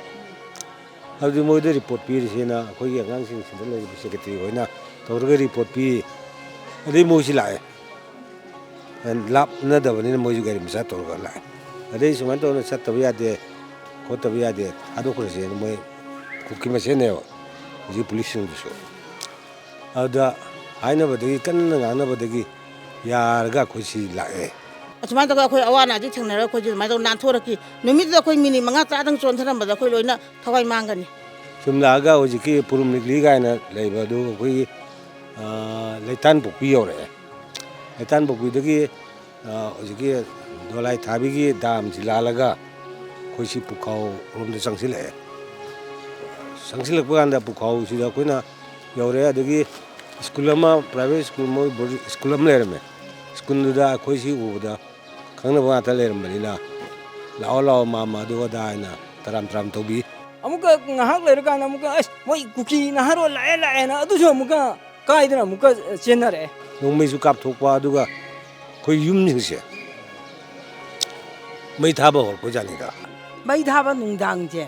ꯑꯗꯨꯗꯤ ꯃꯣꯏꯗ ꯔꯤꯄꯣꯔꯠ ꯄꯤꯔꯤꯁꯤꯅ ꯑꯩꯈꯣꯏꯒꯤ ꯑꯉꯥꯡꯁꯤꯡ ꯁꯤꯗ ꯂꯩꯔꯤꯕ ꯁꯦꯀ꯭ꯔꯦꯇꯔꯤ ꯍꯣꯏꯅ ꯇꯧꯔꯒ ꯔꯤꯄꯣꯔꯠ ꯄꯤ꯫ ꯑꯗꯩ ꯃꯣꯏꯁꯤ ꯂꯥꯛꯑꯦ꯫ ꯂꯥꯞꯅꯗꯕꯅꯤꯅ ꯃꯣꯏꯁꯨ ꯒꯥꯔꯤ ꯃꯆꯥ ꯇꯧꯔꯒ ꯂꯥꯛꯑꯦ꯫ ꯑꯗꯩ ꯁꯨꯃꯥꯏꯅ ꯇꯧꯗꯅ ꯆꯠꯇꯕ ꯌꯥꯗꯦ, ꯈꯣꯠꯇꯕ ꯌꯥꯗꯦ, ꯊꯥꯗꯣꯛꯈ꯭ꯔꯁꯦꯅ ꯃꯣꯏ ꯀꯨꯀꯤ ꯃꯁꯦꯟꯅꯦꯕ ꯍꯧꯖꯤꯛ ꯄꯨꯂꯤꯁꯁꯤꯡꯗꯨꯁꯨ꯫ ꯑꯗꯨꯗ ꯍꯥꯏꯅꯕꯗꯒꯤ, ꯀꯟꯅ ꯉꯥꯡꯅꯕꯗꯒꯤ ꯌꯥꯔꯒ ꯑꯩꯈꯣꯏ ꯁꯤ ꯂꯥꯛꯑꯦ꯫ ꯑꯁꯨꯃꯥꯏꯅ ꯇꯧꯔꯒ ꯑꯩꯈꯣꯏ ꯑꯋꯥ ꯑꯅꯥꯁꯤ ꯊꯦꯡꯅꯔꯒ ꯑꯩꯈꯣꯏꯁꯦ ꯑꯗꯨꯃꯥꯏꯅ ꯇꯧꯔ ꯅꯥꯟꯊꯣꯔꯛꯈꯤ꯫ ꯅꯨꯃꯤꯠꯇꯨꯗ ꯑꯩꯈꯣꯏ ꯃꯤꯅꯤꯠ ꯃꯉꯥ ꯇꯔꯥꯗꯪ ꯆꯣꯟꯊꯔꯝꯕꯗ ꯑꯩꯈꯣꯏ ꯂꯣꯏꯅ ꯊꯋꯥꯏ ꯃꯥꯡꯒꯅꯤ꯫ ꯁꯨꯝ ꯂꯥꯛꯑꯒ ꯍꯧꯖꯤꯛꯀꯤ ꯄꯨꯔꯨꯝ ꯂꯤꯛꯂꯤ ꯀꯥꯏꯅ ꯂꯩꯕ ꯑꯗꯨ ꯑꯩꯈꯣꯏꯒꯤ, ꯑ, ꯂꯩꯇꯥꯟ ꯄꯣꯛꯄꯤ ꯌꯧꯔꯛꯑꯦ꯫ ꯂꯩꯇꯥꯟ ꯄꯣꯛꯄꯤꯗꯒꯤ, ꯑ, ꯍꯧꯖꯤꯛꯀꯤ ꯗꯣꯂꯥꯏ ꯊꯥꯕꯤꯒꯤ ꯗꯥꯝꯁꯤ ꯂꯥꯜꯂꯒ ꯑꯩꯈꯣꯏ ꯁꯤ ꯄꯨꯈꯥꯎ ꯔꯣꯝꯗ ꯆꯪꯁꯤꯜꯂꯛꯑꯦ꯫ ꯆꯪꯁꯤꯜꯂꯛꯄ ꯀꯥꯟꯗ ꯄꯨꯈꯥꯎꯁꯤꯗ ꯑꯩꯈꯣꯏꯅ ꯌꯧꯔꯦ꯫ ꯑꯗꯒꯤ ꯁ꯭ꯀꯨꯜ ꯑꯃ, ꯄ꯭ꯔꯥꯏꯚꯦꯠ ꯁ꯭ꯀꯨꯜ, ꯃꯣꯏ ꯕꯣꯔꯗꯤꯡ ꯁ꯭ꯀꯨꯜ ꯑꯃ ꯂꯩꯔꯝꯃꯦ꯫ ꯁ꯭ꯀꯨꯜꯗꯨꯗ ꯑꯩꯈꯣꯏ ꯁꯤ ꯎꯕꯗ ꯈꯪꯅꯕ ꯉꯥꯛꯇ ꯂꯩꯔꯝꯕꯅꯤꯅ, "ꯂꯥꯛꯑꯣ, ꯂꯥꯛꯑꯣ, ꯃꯥꯝꯃ, ꯑꯗꯨ ꯑꯗꯥ" ꯍꯥꯏꯅ ꯇꯔꯥꯝ ꯇꯔꯥꯝ ꯇꯧꯕꯤ꯫ ꯑꯃꯨꯛꯀ ꯉꯥꯏꯍꯥꯛ ꯂꯩꯔꯀꯥꯟꯗ ꯑꯃꯨꯛꯀ, "ꯑꯁ, ꯃꯣꯏ ꯀꯨꯀꯤ ꯅꯍꯥꯔꯣꯜ ꯂꯥꯛꯑꯦ, ꯂꯥꯛꯑꯦꯅ" ꯑꯗꯨꯁꯨ ꯑꯃꯨꯛꯀ ꯀꯥꯏꯗꯅ ꯑꯃꯨꯛꯀ ꯆꯦꯟꯅꯔꯛꯑꯦ꯫ ꯅꯣꯡꯃꯩꯁꯨ ꯀꯥꯞꯊꯣꯛꯄ, ꯑꯗꯨꯒ ꯑꯩꯈꯣꯏ ꯌꯨꯝꯁꯤꯡꯁꯦ ꯃꯩ ꯊꯥꯕ ꯍꯧꯔꯛꯄꯖꯥꯠꯅꯤꯗ꯫ ꯃꯩ ꯊꯥꯕ ꯅꯨꯡꯗꯥꯡꯁꯦ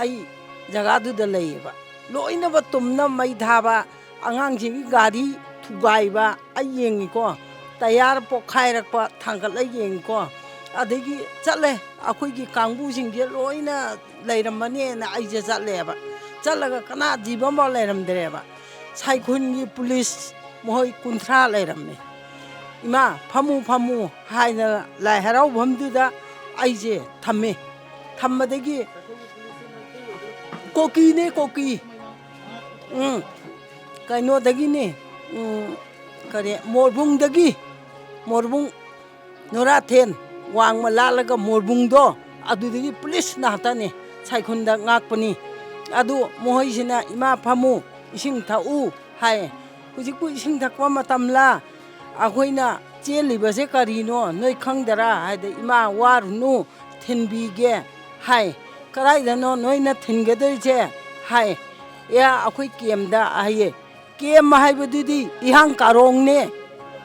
ꯑꯩ ꯖꯒꯥꯗꯨꯗ ꯂꯩꯌꯦꯕ꯫ ꯂꯣꯏꯅꯃꯛ ꯇꯨꯝꯅ ꯃꯩ ꯊꯥꯕ, ꯑꯉꯥꯡꯁꯤꯡꯒꯤ ꯒꯥꯔꯤ ꯊꯨꯒꯥꯏꯕ ꯑꯩ ꯌꯦꯡꯉꯤꯀꯣ, ꯇꯌꯥꯔ ꯄꯣꯛꯈꯥꯏꯔꯛꯄ ꯊꯥꯡꯒꯠꯂ ꯌꯦꯡꯉꯤꯀꯣ, ꯑꯗꯒꯤ ꯆꯠꯂꯦ꯫ ꯑꯩꯈꯣꯏꯒꯤ ꯀꯥꯡꯕꯨꯁꯤꯡꯁꯦ ꯂꯣꯏꯅ ꯂꯩꯔꯝꯃꯅꯦꯅ ꯑꯩꯁꯦ ꯆꯠꯂꯦꯕ꯫ ꯆꯠꯂꯒ ꯀꯅꯥ ꯖꯤꯕ ꯑꯃꯐꯥꯎ ꯂꯩꯔꯝꯗ꯭ꯔꯦꯕ꯫ ꯁꯥꯏꯈꯨꯟꯒꯤ ꯄꯨꯂꯤꯁ ꯃꯈꯣꯏ ꯀꯨꯟꯊ꯭ꯔꯥ ꯂꯩꯔꯝꯃꯦ꯫ "ꯏꯃꯥ, ꯐꯝꯃꯨ, ꯐꯝꯃꯨ" ꯍꯥꯏꯗꯅ ꯂꯥꯏ ꯍꯔꯥꯎꯐꯝꯗꯨꯗ ꯑꯩꯁꯦ ꯊꯝꯃꯦ꯫ ꯊꯝꯕꯗꯒꯤ ꯀꯣꯀꯤꯅꯦ, ꯀꯣꯀꯤ꯫ ꯎꯝ, ꯀꯩꯅꯣꯗꯒꯤꯅꯦ, ꯎꯝ, ꯀꯔꯤ, ꯃꯣꯔꯕꯨꯡꯗꯒꯤ, ꯃꯣꯔꯕꯨꯡ ꯅꯣꯔꯥꯊꯦꯟ ꯋꯥꯡꯃ ꯂꯥꯜꯂꯒ ꯃꯣꯔꯕꯨꯡꯗꯣ, ꯑꯗꯨꯗꯒꯤ ꯄꯨꯂꯤꯁ ꯉꯥꯛꯇꯅꯦ, ꯁꯥꯏꯈꯨꯟꯗ ꯉꯥꯛꯄꯅꯤ꯫ ꯑꯗꯨ ꯃꯈꯣꯏꯁꯤꯅ, "ꯏꯃꯥ ꯐꯝꯃꯨ, ꯏꯁꯤꯡ ꯊꯛꯎ" ꯍꯥꯏ꯫ "ꯍꯧꯖꯤꯛꯄꯨ ꯏꯁꯤꯡ ꯊꯛꯄ ꯃꯇꯝꯂꯥ? ꯑꯩꯈꯣꯏꯅ ꯆꯦꯜꯂꯤꯕꯁꯦ ꯀꯔꯤꯅꯣ ꯅꯣꯏ ꯈꯪꯗꯔꯥ?" ꯍꯥꯏꯗ, "ꯏꯃꯥ ꯋꯥꯔꯨꯅꯨ, ꯊꯤꯟꯕꯤꯒꯦ" ꯍꯥꯏ꯫ "ꯀꯗꯥꯏꯗꯅꯣ ꯅꯣꯏꯅ ꯊꯤꯟꯒꯗꯣꯏꯁꯦ?" ꯍꯥꯏ꯫ "ꯑꯦ, ꯑꯩꯈꯣꯏ ꯀꯦꯝꯗ" ꯍꯥꯏꯌꯦ꯫ "ꯀꯦꯝ ꯍꯥꯏꯕꯗꯨꯗꯤ ꯏꯍꯥꯡ ꯀꯥꯔꯣꯡꯅꯦ,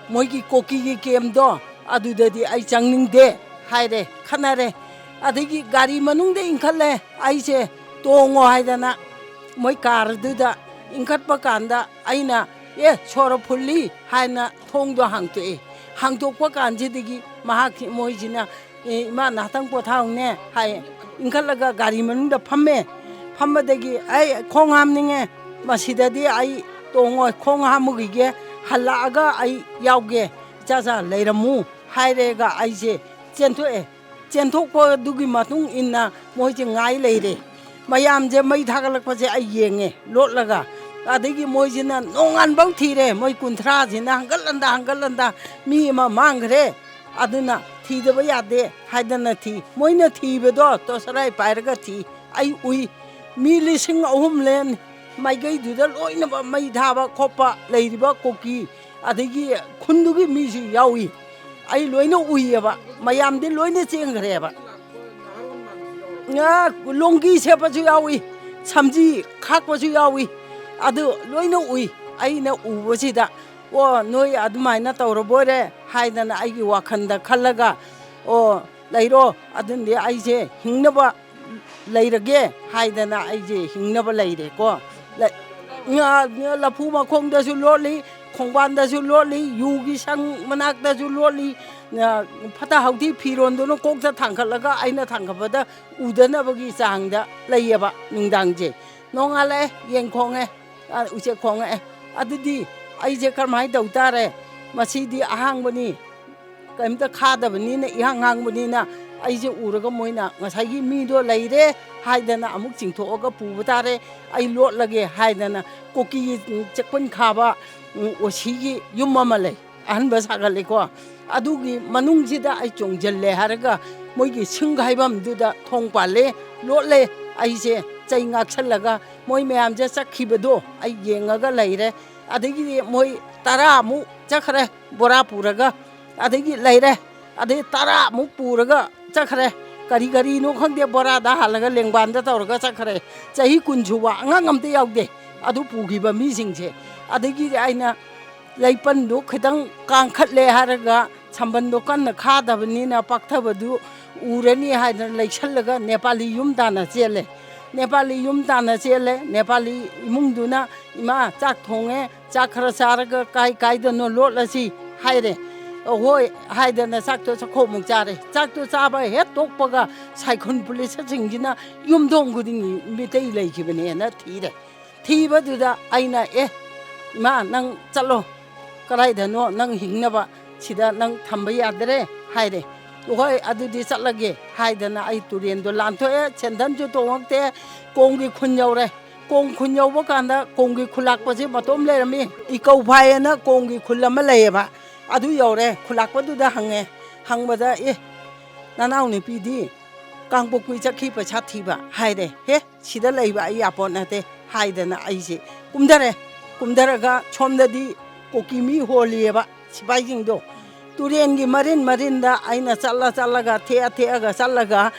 ꯃꯣꯏꯒꯤ ꯀꯣꯀꯤꯒꯤ ꯀꯦꯝꯗꯣ, ꯑꯗꯨꯗꯗꯤ ꯑꯩ ꯆꯪꯅꯤꯡꯗꯦ" ꯍꯥꯏꯔꯦ, ꯈꯠꯅꯔꯦ꯫ ꯑꯗꯒꯤ ꯒꯥꯔꯤ ꯃꯅꯨꯡꯗ ꯏꯟꯈꯠꯂꯦ, ꯑꯩꯁꯦ ꯇꯣꯡꯉꯣ ꯍꯥꯏꯗꯅ ꯃꯣꯏ ꯀꯥꯔꯗꯨꯗ ꯏꯟꯈꯠꯄ ꯀꯥꯟꯗ ꯑꯩꯅ, "ꯑꯦ, ꯁꯣꯔ ꯐꯨꯜꯂꯤ" ꯍꯥꯏꯅ ꯊꯣꯡꯗꯣ ꯍꯥꯡꯇꯣꯛꯑꯦ꯫ ꯍꯥꯡꯇꯣꯛꯄ ꯀꯥꯟꯁꯤꯗꯒꯤ ꯃꯍꯥꯛ, ꯃꯣꯏꯁꯤꯅ, "ꯑꯦ, ꯏꯃꯥ, ꯉꯥꯏꯍꯥꯛꯇꯪ ꯄꯣꯊꯥꯎꯅꯦ" ꯍꯥꯏ꯫ ꯏꯟꯈꯠꯂꯒ ꯒꯥꯔꯤ ꯃꯅꯨꯡꯗ ꯐꯝꯃꯦ꯫ ꯐꯝꯕꯗꯒꯤ, "ꯑꯩ ꯈꯣꯡ ꯍꯥꯝꯅꯤꯡꯉꯦ, ꯃꯁꯤꯗꯗꯤ ꯑꯩ ꯇꯣꯡꯉꯣꯏ, ꯈꯣꯡ ꯍꯥꯝꯃꯨꯈꯤꯒꯦ, ꯍꯜꯂꯛꯑꯒ ꯑꯩ ꯌꯥꯎꯒꯦ, ꯏꯆꯥꯆꯥ ꯂꯩꯔꯝꯃꯨ" ꯍꯥꯏꯔꯦꯒ ꯑꯩꯁꯦ ꯆꯦꯟꯊꯣꯛꯑꯦ꯫ ꯆꯦꯟꯊꯣꯛꯄꯗꯨꯒꯤ ꯃꯇꯨꯡ ꯏꯟꯅ ꯃꯣꯏꯁꯦ ꯉꯥꯏ ꯂꯩꯔꯦ꯫ ꯃꯌꯥꯝꯁꯦ ꯃꯩ ꯊꯥꯒꯠꯂꯛꯄꯁꯦ ꯑꯩ ꯌꯦꯡꯉꯦ ꯂꯣꯠꯂꯒ꯫ ꯑꯗꯒꯤ ꯃꯣꯏꯁꯤꯅ ꯅꯣꯡꯉꯥꯟꯕꯧ ꯊꯤꯔꯦ, ꯃꯣꯏ ꯀꯨꯟꯊ꯭ꯔꯥꯁꯤꯅ ꯍꯪꯒꯠ ꯍꯟꯗ, ꯍꯪꯒꯠ ꯍꯟꯗ, ꯃꯤ ꯑꯃ ꯃꯥꯡꯈ꯭ꯔꯦ꯫ ꯑꯗꯨꯅ ꯊꯤꯗꯕ ꯌꯥꯗꯦ ꯍꯥꯏꯗꯅ ꯊꯤ꯫ ꯃꯣꯏꯅ ꯊꯤꯕꯗꯣ ꯇꯣꯁꯔꯥꯏ ꯄꯥꯏꯔꯒ ꯊꯤ꯫ ꯑꯩ ꯎꯏ꯫ ꯃꯤ ꯂꯤꯁꯤꯡ ꯑꯍꯨꯝ ꯂꯦꯟ ꯃꯥꯏꯀꯩꯗꯨꯗ ꯂꯣꯏꯅꯃꯛ ꯃꯩ ꯊꯥꯕ ꯈꯣꯠꯄ ꯂꯩꯔꯤꯕ ꯀꯨꯀꯤ, ꯑꯗꯒꯤ ꯈꯨꯟꯗꯨꯒꯤ ꯃꯤꯁꯨ ꯌꯥꯎꯏ꯫ ꯑꯩ ꯂꯣꯏꯅ ꯎꯏꯌꯦꯕ꯫ ꯃꯌꯥꯝꯗꯤ ꯂꯣꯏꯅ ꯆꯦꯟꯈ꯭ꯔꯦꯕ꯫ ꯉꯥ ꯂꯣꯡꯒꯤ ꯁꯦꯠꯄꯁꯨ ꯌꯥꯎꯏ, ꯁꯝꯖꯤ ꯈꯥꯛꯄꯁꯨ ꯌꯥꯎꯏ꯫ ꯑꯗꯨ ꯂꯣꯏꯅ ꯎꯏ꯫ ꯑꯩꯅ ꯎꯕꯁꯤꯗ, "ꯑꯣ, ꯅꯣꯏ ꯑꯗꯨꯃꯥꯏꯅ ꯇꯧꯔꯕꯣꯏꯔꯦ" ꯍꯥꯏꯗꯅ ꯑꯩꯒꯤ ꯋꯥꯈꯜꯗ ꯈꯜꯂꯒ, "ꯑꯣ, ꯂꯩꯔꯣ, ꯑꯗꯨꯅꯗꯤ ꯑꯩꯁꯦ ꯍꯤꯡꯅꯕ ꯂꯩꯔꯒꯦ" ꯍꯥꯏꯗꯅ ꯑꯩꯁꯦ ꯍꯤꯡꯅꯕ ꯂꯩꯔꯦꯀꯣ꯫ ꯂ-, ꯉꯥ-, ꯂꯐꯨ ꯃꯈꯣꯡꯗꯁꯨ ꯂꯣꯠꯂꯤ, ꯈꯣꯡꯕꯥꯟꯗꯁꯨ ꯂꯣꯠꯂꯤ, ꯌꯨꯒꯤ ꯁꯪ ꯃꯅꯥꯛꯇꯁꯨ ꯂꯣꯠꯂꯤ꯫ ꯑ, ꯐꯠꯇ ꯍꯥꯎꯊꯤ ꯐꯤꯔꯣꯟꯗꯨꯅ ꯀꯣꯛꯇ ꯊꯥꯡꯒꯠꯂꯒ ꯑꯩꯅ ꯊꯥꯡꯒꯠꯄꯗ ꯎꯗꯅꯕꯒꯤ ꯆꯥꯡꯗ ꯂꯩꯌꯦꯕ ꯅꯨꯡꯗꯥꯡꯁꯦ꯫ ꯅꯣꯡꯉꯥꯜꯂꯛꯑꯦ, ꯌꯦꯟ ꯈꯣꯡꯉꯦ, ꯑ, ꯎꯆꯦꯛ ꯈꯣꯡꯉꯛꯑꯦ꯫ ꯑꯗꯨꯗꯤ ꯑꯩꯁꯦ ꯀꯔꯝꯍꯥꯏꯅ ꯇꯧ ꯇꯥꯔꯦ? ꯃꯁꯤꯗꯤ ꯑꯍꯥꯡꯕꯅꯤ, ꯀꯔꯤꯝꯇ ꯈꯥꯗꯕꯅꯤꯅ, ꯏꯍꯥꯡ ꯍꯥꯡꯕꯅꯤꯅ ꯑꯩꯁꯦ ꯎꯔꯒ ꯃꯣꯏꯅ ꯉꯁꯥꯏꯒꯤ ꯃꯤꯗꯣ ꯂꯩꯔꯦ ꯍꯥꯏꯗꯅ ꯑꯃꯨꯛ ꯆꯤꯡꯊꯣꯛꯑꯒ ꯄꯨꯕ ꯇꯥꯔꯦ, ꯑꯩ ꯂꯣꯠꯂꯒꯦ ꯍꯥꯏꯗꯅ ꯀꯨꯀꯤꯒꯤ ꯆꯦꯛꯄꯟ ꯈꯥꯕ, ꯎꯝ, ꯑꯣꯁꯤꯒꯤ ꯌꯨꯝ ꯑꯃ ꯂꯩ, ꯑꯍꯟꯕ ꯁꯥꯒꯠꯂꯦꯀꯣ꯫ ꯑꯗꯨꯒꯤ ꯃꯅꯨꯡꯁꯤꯗ ꯑꯩ ꯆꯣꯡꯁꯤꯜꯂꯦ ꯍꯥꯏꯔꯒ ꯃꯣꯏꯒꯤ ꯁꯤꯡ ꯍꯥꯏꯐꯝꯗꯨꯗ ꯊꯣꯡ ꯄꯥꯜꯂꯦ, ꯂꯣꯠꯂꯦ꯫ ꯑꯩꯁꯦ ꯆꯩ ꯉꯥꯛꯁꯜꯂꯒ ꯃꯣꯏ ꯃꯌꯥꯝꯁꯦ ꯆꯠꯈꯤꯕꯗꯣ ꯑꯩ ꯌꯦꯡꯉꯒ ꯂꯩꯔꯦ꯫ ꯑꯗꯒꯤꯗꯤ ꯃꯣꯏ ꯇꯔꯥꯃꯨꯛ ꯆꯠꯈ꯭ꯔꯦ ꯕꯣꯔꯥ ꯄꯨꯔꯒ, ꯑꯗꯒꯤ ꯂꯩꯔꯦ꯫ ꯑꯗꯩ ꯇꯔꯥꯃꯨꯛ ꯄꯨꯔꯒ ꯆꯠꯈ꯭ꯔꯦ꯫ ꯀꯔꯤ ꯀꯔꯤꯅꯣ ꯈꯪꯗꯦ, ꯕꯣꯔꯥꯗ ꯍꯥꯜꯂꯒ ꯂꯦꯡꯕꯥꯟꯗ ꯇꯧꯔꯒ ꯆꯠꯈ꯭ꯔꯦ꯫ ꯆꯍꯤ ꯀꯨꯟ ꯁꯨꯕ ꯑꯉꯥꯡ ꯑꯝꯇ ꯌꯥꯎꯗꯦ ꯑꯗꯨ ꯄꯨꯈꯤꯕ ꯃꯤꯁꯤꯡꯁꯦ꯫ ꯑꯗꯒꯤꯗꯤ ꯑꯩꯅ ꯂꯩꯄꯟꯗꯣ ꯈꯤꯇꯪ ꯀꯥꯡꯈꯠꯂꯦ ꯍꯥꯏꯔꯒ ꯁꯝꯕꯟꯗꯣ ꯀꯟꯅ ꯈꯥꯗꯕꯅꯤꯅ ꯄꯥꯛꯊꯕꯗꯨ ꯎꯔꯅꯤ ꯍꯥꯏꯗꯅ ꯂꯩꯁꯜꯂꯒ ꯅꯦꯄꯥꯂꯤ ꯌꯨꯝ ꯇꯥꯟꯅ ꯆꯦꯜꯂꯦ꯫ ꯅꯦꯄꯥꯂꯤ ꯌꯨꯝ ꯇꯥꯟꯅ ꯆꯦꯜꯂꯦ꯫ ꯅꯦꯄꯥꯂꯤ ꯏꯃꯨꯡꯗꯨꯅ, "ꯏꯃꯥ, ꯆꯥꯛ ꯊꯣꯡꯉꯦ, ꯆꯥꯛ ꯈꯔ ꯆꯥꯔꯒ ꯀꯥꯏ ꯀꯥꯏꯗꯅꯣ ꯂꯣꯠꯂꯁꯤ" ꯍꯥꯏꯔꯦ꯫ "ꯍꯣꯏ" ꯍꯥꯏꯗꯅ ꯆꯥꯛꯇꯣ ꯆꯥꯛꯈꯣꯝꯃꯨꯛ ꯆꯥꯔꯦ꯫ ꯆꯥꯛꯇꯣ ꯆꯥꯕ ꯍꯦꯛ ꯇꯣꯛꯄꯒ ꯁꯥꯏꯈꯨꯟ ꯄꯨꯂꯤꯁꯁꯤꯡꯁꯤꯅ ꯌꯨꯝꯊꯣꯡ ꯈꯨꯗꯤꯡꯒꯤ ꯃꯤꯇꯩ ꯂꯩꯈꯤꯕꯅꯦꯅ ꯊꯤꯔꯦ꯫ ꯊꯤꯕꯗꯨꯗ ꯑꯩꯅ, "ꯑꯦ, ꯏꯃꯥ, ꯅꯪ ꯆꯠꯂꯣ, ꯀꯗꯥꯏꯗꯅꯣ ꯅꯪ ꯍꯤꯡꯅꯕ, ꯁꯤꯗ ꯅꯪ ꯊꯝꯕ ꯌꯥꯗ꯭ꯔꯦ" ꯍꯥꯏꯔꯦ꯫ "ꯍꯣꯏ, ꯑꯗꯨꯗꯤ ꯆꯠꯂꯒꯦ" ꯍꯥꯏꯗꯅ ꯑꯩ ꯇꯨꯔꯦꯟꯗꯣ ꯂꯥꯟꯊꯣꯛꯑꯦ, ꯁꯦꯟꯗꯟꯁꯨ ꯇꯣꯡꯉꯛꯇꯦ, ꯀꯣꯝꯒꯤ ꯈꯨꯟ ꯌꯧꯔꯦ꯫ ꯀꯣꯝ ꯈꯨꯟ ꯌꯧꯕ ꯀꯥꯟꯗ ꯀꯣꯝꯒꯤ ꯈꯨꯜꯂꯥꯛꯄꯁꯦ ꯃꯇꯣꯝ ꯂꯩꯔꯝꯃꯤ꯫ ꯏꯀꯧ ꯐꯥꯏꯌꯦꯅ ꯀꯣꯝꯒꯤ ꯈꯨꯜ ꯑꯃ ꯂꯩꯌꯦꯕ, ꯑꯗꯨ ꯌꯧꯔꯦ꯫ ꯈꯨꯜꯂꯥꯛꯄꯗꯨꯗ ꯍꯪꯉꯦ, ꯍꯪꯕꯗ, "ꯑꯦ, ꯅꯅꯥꯎ ꯅꯨꯄꯤꯗꯤ ꯀꯥꯡꯄꯣꯛꯄꯤ ꯆꯠꯈꯤ ꯄꯩꯁꯥ ꯊꯤꯕ" ꯍꯥꯏꯔꯦ꯫ "ꯍꯦ, ꯁꯤꯗ ꯂꯩꯕ ꯑꯩ ꯌꯥꯄꯣꯠ ꯅꯠꯇꯦ" ꯍꯥꯏꯗꯅ ꯑꯩꯁꯦ ꯀꯨꯝꯊꯔꯦ꯫ ꯀꯨꯝꯊꯔꯒ ꯁꯣꯝꯗꯗꯤ ꯀꯨꯀꯤ ꯃꯤ ꯍꯣꯜꯂꯤꯑꯕ ꯁꯤꯐꯥꯏꯁꯤꯡꯗꯣ꯫ ꯇꯨꯔꯦꯟꯒꯤ ꯃꯔꯤꯟ ꯃꯔꯤꯟꯗ ꯑꯩꯅ ꯆꯠꯂ ꯆꯠꯂꯒ, ꯊꯦꯛꯑ ꯊꯦꯛꯑꯒ ꯆꯠꯂꯒ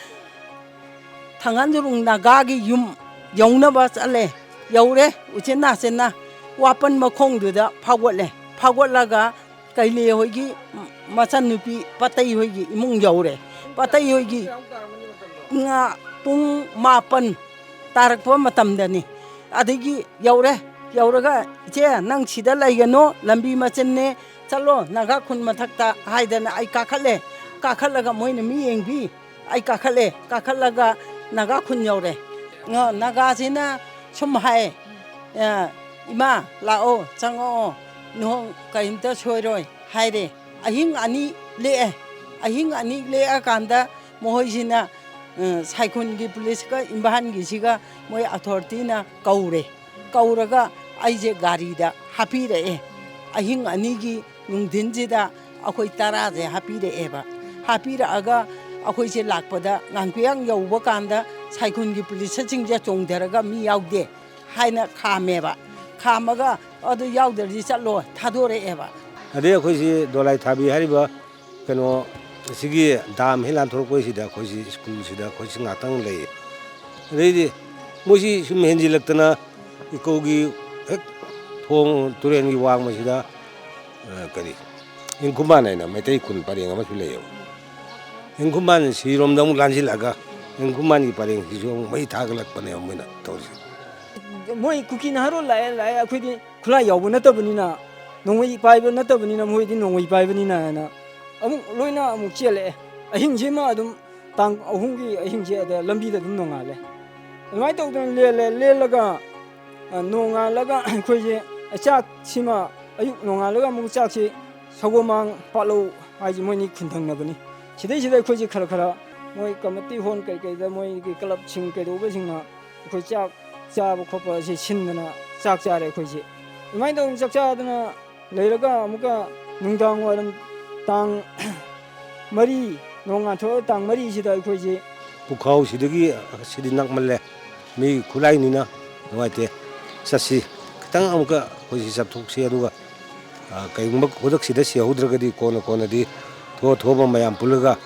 ꯊꯥꯡꯒꯥꯟꯖꯨꯔꯨꯡ ꯅꯥꯒꯥꯒꯤ ꯌꯨꯝ ꯌꯧꯅꯕ ꯆꯠꯂꯦ꯫ ꯌꯧꯔꯦ, ꯎꯆꯤꯟ ꯅꯥꯆꯤꯟꯅ ꯋꯥꯄꯟ ꯃꯈꯣꯡꯗꯨꯗ ꯐꯥꯎꯒꯠꯂꯦ꯫ ꯐꯥꯎꯒꯠꯂꯒ ꯀꯩꯂꯦ ꯍꯣꯏꯒꯤ ꯃꯆꯟꯅꯨꯄꯤ ꯄꯇꯩ ꯍꯣꯏꯒꯤ ꯏꯃꯨꯡ ꯌꯧꯔꯦ꯫ ꯄꯇꯩ ꯍꯣꯏꯒꯤ ꯉꯥ ꯄꯨꯡ ꯃꯥꯄꯟ ꯇꯥꯔꯛꯄ ꯃꯇꯝꯗꯅꯤ꯫ ꯑꯗꯒꯤ ꯌꯧꯔꯦ, ꯌꯧꯔꯒ, "ꯏꯆꯦ, ꯅꯪ ꯁꯤꯗ ꯂꯩꯒꯅꯣ, ꯂꯝꯕꯤ ꯃꯆꯤꯟꯅꯦ, ꯆꯠꯂꯣ ꯅꯥꯒꯥ ꯈꯨꯟ ꯃꯊꯛꯇ" ꯍꯥꯏꯗꯅ ꯑꯩ ꯀꯥꯈꯠꯂꯦ꯫ ꯀꯥꯈꯠꯂꯒ ꯃꯣꯏꯅ ꯃꯤ ꯌꯦꯡꯕꯤ꯫ ꯑꯩ ꯀꯥꯈꯠꯂꯦ, ꯀꯥꯈꯠꯂꯒ ꯅꯥꯒꯥ ꯈꯨꯟ ꯌꯧꯔꯦ꯫ ꯑ, ꯅꯥꯒꯥꯁꯤꯅ ꯁꯨꯝ ꯍꯥꯏ, ꯑ, "ꯏꯃꯥ, ꯂꯥꯛꯑꯣ, ꯆꯪꯉꯛꯑꯣ, ꯅꯣꯡ ꯀꯔꯤꯝꯇ ꯁꯣꯏꯔꯣꯏ" ꯍꯥꯏꯔꯦ꯫ ꯑꯍꯤꯡ ꯑꯅꯤ ꯂꯦꯛꯑꯦ꯫ ꯑꯍꯤꯡ ꯑꯅꯤ ꯂꯦꯛꯑꯀꯥꯟꯗ ꯃꯈꯣꯏꯁꯤꯅ, ꯑ, ꯁꯥꯏꯈꯨꯟꯒꯤ ꯄꯨꯂꯤꯁꯀ ꯏꯝꯐꯥꯜꯒꯤꯁꯤꯒ ꯃꯣꯏ ꯑꯊꯣꯔꯤꯇꯤꯅ ꯀꯧꯔꯦ꯫ ꯀꯧꯔꯒ ꯑꯩꯁꯦ ꯒꯥꯔꯤꯗ ꯍꯥꯞꯄꯤꯔꯛꯑꯦ꯫ ꯑꯍꯤꯡ ꯑꯅꯤꯒꯤ ꯅꯨꯡꯊꯤꯟꯁꯤꯗ ꯑꯩꯈꯣꯏ ꯇꯔꯥꯁꯦ ꯍꯥꯞꯄꯤꯔꯛꯑꯦꯕ꯫ ꯍꯥꯞꯄꯤꯔꯛꯑꯒ ꯑꯩꯈꯣꯏꯁꯦ ꯂꯥꯛꯄꯗ ꯉꯥꯡꯄꯣꯌꯥꯡ ꯌꯧꯕ ꯀꯥꯟꯗ ꯁꯥꯏꯈꯨꯟꯒꯤ ꯄꯨꯂꯤꯁꯁꯤꯡꯁꯦ ꯆꯣꯡꯊꯔꯒ ꯃꯤ ꯌꯥꯎꯗꯦ ꯍꯥꯏꯅ ꯈꯥꯝꯃꯦꯕ꯫ ꯈꯥꯝꯃꯒ "ꯑꯗꯨ ꯌꯥꯎꯗ꯭ꯔꯗꯤ ꯆꯠꯂꯣ" ꯊꯥꯗꯣꯔꯛꯑꯦꯕ꯫ ꯑꯗꯩ ꯑꯩꯈꯣꯏꯁꯤ ꯗꯣꯂꯥꯏ ꯊꯥꯕꯤ ꯍꯥꯏꯔꯤꯕ ꯀꯩꯅꯣ, ꯑꯁꯤꯒꯤ ꯗꯥꯝ ꯍꯦꯛ ꯂꯥꯟꯊꯣꯔꯛꯄꯁꯤꯗ ꯑꯩꯈꯣꯏꯁꯤ ꯁ꯭ꯀꯨꯜꯁꯤꯗ ꯑꯩꯈꯣꯏꯁꯤ ꯉꯥꯛꯇꯪ ꯂꯩ꯫ ꯑꯗꯩꯗꯤ ꯃꯣꯏꯁꯤ ꯁꯨꯝ ꯍꯦꯟꯖꯤꯜꯂꯛꯇꯅ ꯏꯀꯧꯒꯤ ꯍꯦꯛ ꯊꯣꯡ ꯇꯨꯔꯦꯟꯒꯤ ꯋꯥꯡꯃꯁꯤꯗ, ꯑ, ꯀꯔꯤ, ꯏꯪꯈꯨꯃꯥꯟ ꯍꯥꯏꯅ ꯃꯩꯇꯩ ꯈꯨꯟ ꯄꯔꯦꯡ ꯑꯃꯁꯨ ꯂꯩꯌꯦꯕ꯫ ꯏꯪꯈꯨꯃꯥꯟ ꯁꯤꯔꯣꯝꯗ ꯑꯃꯨꯛ ꯂꯥꯟꯁꯤꯜꯂꯛꯑꯒ ꯏꯪꯈꯨꯃꯥꯟꯒꯤ ꯄꯔꯦꯡꯁꯤꯁꯨ ꯑꯃꯨꯛ ꯃꯩ ꯊꯥꯒꯠꯂꯛꯄꯅꯦꯕ ꯃꯣꯏꯅ ꯇꯧꯔꯤꯁꯦ꯫ ꯃꯣꯏ ꯀꯨꯀꯤ ꯅꯍꯥꯔꯣꯜ ꯂꯥꯛꯑꯦ, ꯂꯥꯛꯑꯦ, ꯑꯩꯈꯣꯏꯗꯤ ꯈꯨꯠꯂꯥꯏ ꯌꯥꯎꯕ ꯅꯠꯇꯕꯅꯤꯅ, ꯅꯣꯡꯃꯩ ꯄꯥꯏꯕ ꯅꯠꯇꯕꯅꯤꯅ, ꯃꯣꯏꯗꯤ ꯅꯣꯡꯃꯩ ꯄꯥꯏꯕꯅꯤꯅ ꯍꯥꯏꯅ ꯑꯃꯨꯛ ꯂꯣꯏꯅ ꯑꯃꯨꯛ ꯆꯦꯜꯂꯛꯑꯦ꯫ ꯑꯍꯤꯡꯁꯤꯃ ꯑꯗꯨꯝ, ꯇꯥꯡ ꯑꯍꯨꯝꯒꯤ ꯑꯍꯤꯡꯁꯦ ꯑꯗ ꯂꯝꯕꯤꯗ ꯑꯗꯨꯝ ꯅꯣꯡꯉꯥꯜꯂꯦ꯫ ꯑꯗꯨꯃꯥꯏꯅ ꯇꯧꯗꯅ ꯂꯦꯜꯂꯦ꯫ ꯂꯦꯜꯂꯒ, ꯑ, ꯅꯣꯡꯉꯥꯜꯂꯒ ꯑꯩꯈꯣꯏꯁꯦ ꯆꯥꯛꯁꯤꯃ, ꯑꯌꯨꯛ ꯅꯣꯡꯉꯥꯜꯂꯒ ꯑꯃꯨꯛ ꯆꯥꯛꯁꯤ ꯁꯒꯣꯜꯃꯥꯡ ꯄꯥꯠꯂꯧ ꯍꯥꯏꯁꯦ ꯃꯣꯏꯅꯤ ꯈꯨꯟꯊꯪꯅꯕꯅꯤ꯫ ꯁꯤꯗꯩꯁꯤꯗ ꯑꯩꯈꯣꯏꯁꯦ ꯈꯔ ꯈꯔ ꯃꯣꯏ ꯀꯃꯤꯇꯤ ꯍꯣꯜ ꯀꯩꯀꯩꯗ ꯃꯣꯏꯒꯤ ꯀ꯭ꯂꯕꯁꯤꯡ ꯀꯩꯗꯧꯕꯁꯤꯡꯅ ꯑꯩꯈꯣꯏ ꯆꯥꯛ ꯆꯥꯕ ꯈꯣꯠꯄ ꯑꯁꯤ ꯁꯤꯟꯗꯅ ꯆꯥꯛ ꯆꯥꯔꯦ ꯑꯩꯈꯣꯏꯁꯦ꯫ ꯑꯗꯨꯃꯥꯏꯅ ꯇꯧꯗꯅ ꯆꯥꯛ ꯆꯥꯗꯅ ꯂꯩꯔꯒ ꯑꯃꯨꯛꯀ ꯅꯨꯡꯗꯥꯡ ꯋꯥꯏꯔꯝ ꯇꯥꯡ ꯃꯔꯤ, ꯅꯣꯡꯉꯥꯟꯊꯣꯛꯑ ꯇꯥꯡ ꯃꯔꯤꯁꯤꯗ ꯑꯩꯈꯣꯏꯁꯦ ꯄꯨꯈꯥꯎꯁꯤꯗꯒꯤ, "ꯁꯤꯗꯤ ꯅꯛꯃꯜꯂꯦ, ꯃꯤ ꯈꯨꯠꯂꯥꯏꯅꯤꯅ ꯅꯨꯡꯉꯥꯏꯇꯦ, ꯆꯠꯁꯤ, ꯈꯤꯇꯪ ꯑꯃꯨꯛꯀ ꯑꯩꯈꯣꯏꯁꯤ ꯆꯠꯊꯣꯛꯁꯤ, ꯑꯗꯨꯒ, ꯑ, ꯀꯩꯒꯨꯝꯕ ꯈꯨꯗꯛꯁꯤꯗ ꯁꯤꯍꯧꯗ꯭ꯔꯒꯗꯤ ꯀꯣꯟꯅ ꯀꯣꯟꯅꯗꯤ ꯊꯣꯛꯑ ꯊꯣꯛꯑꯕ ꯃꯌꯥꯝ ꯄꯨꯜꯂꯒ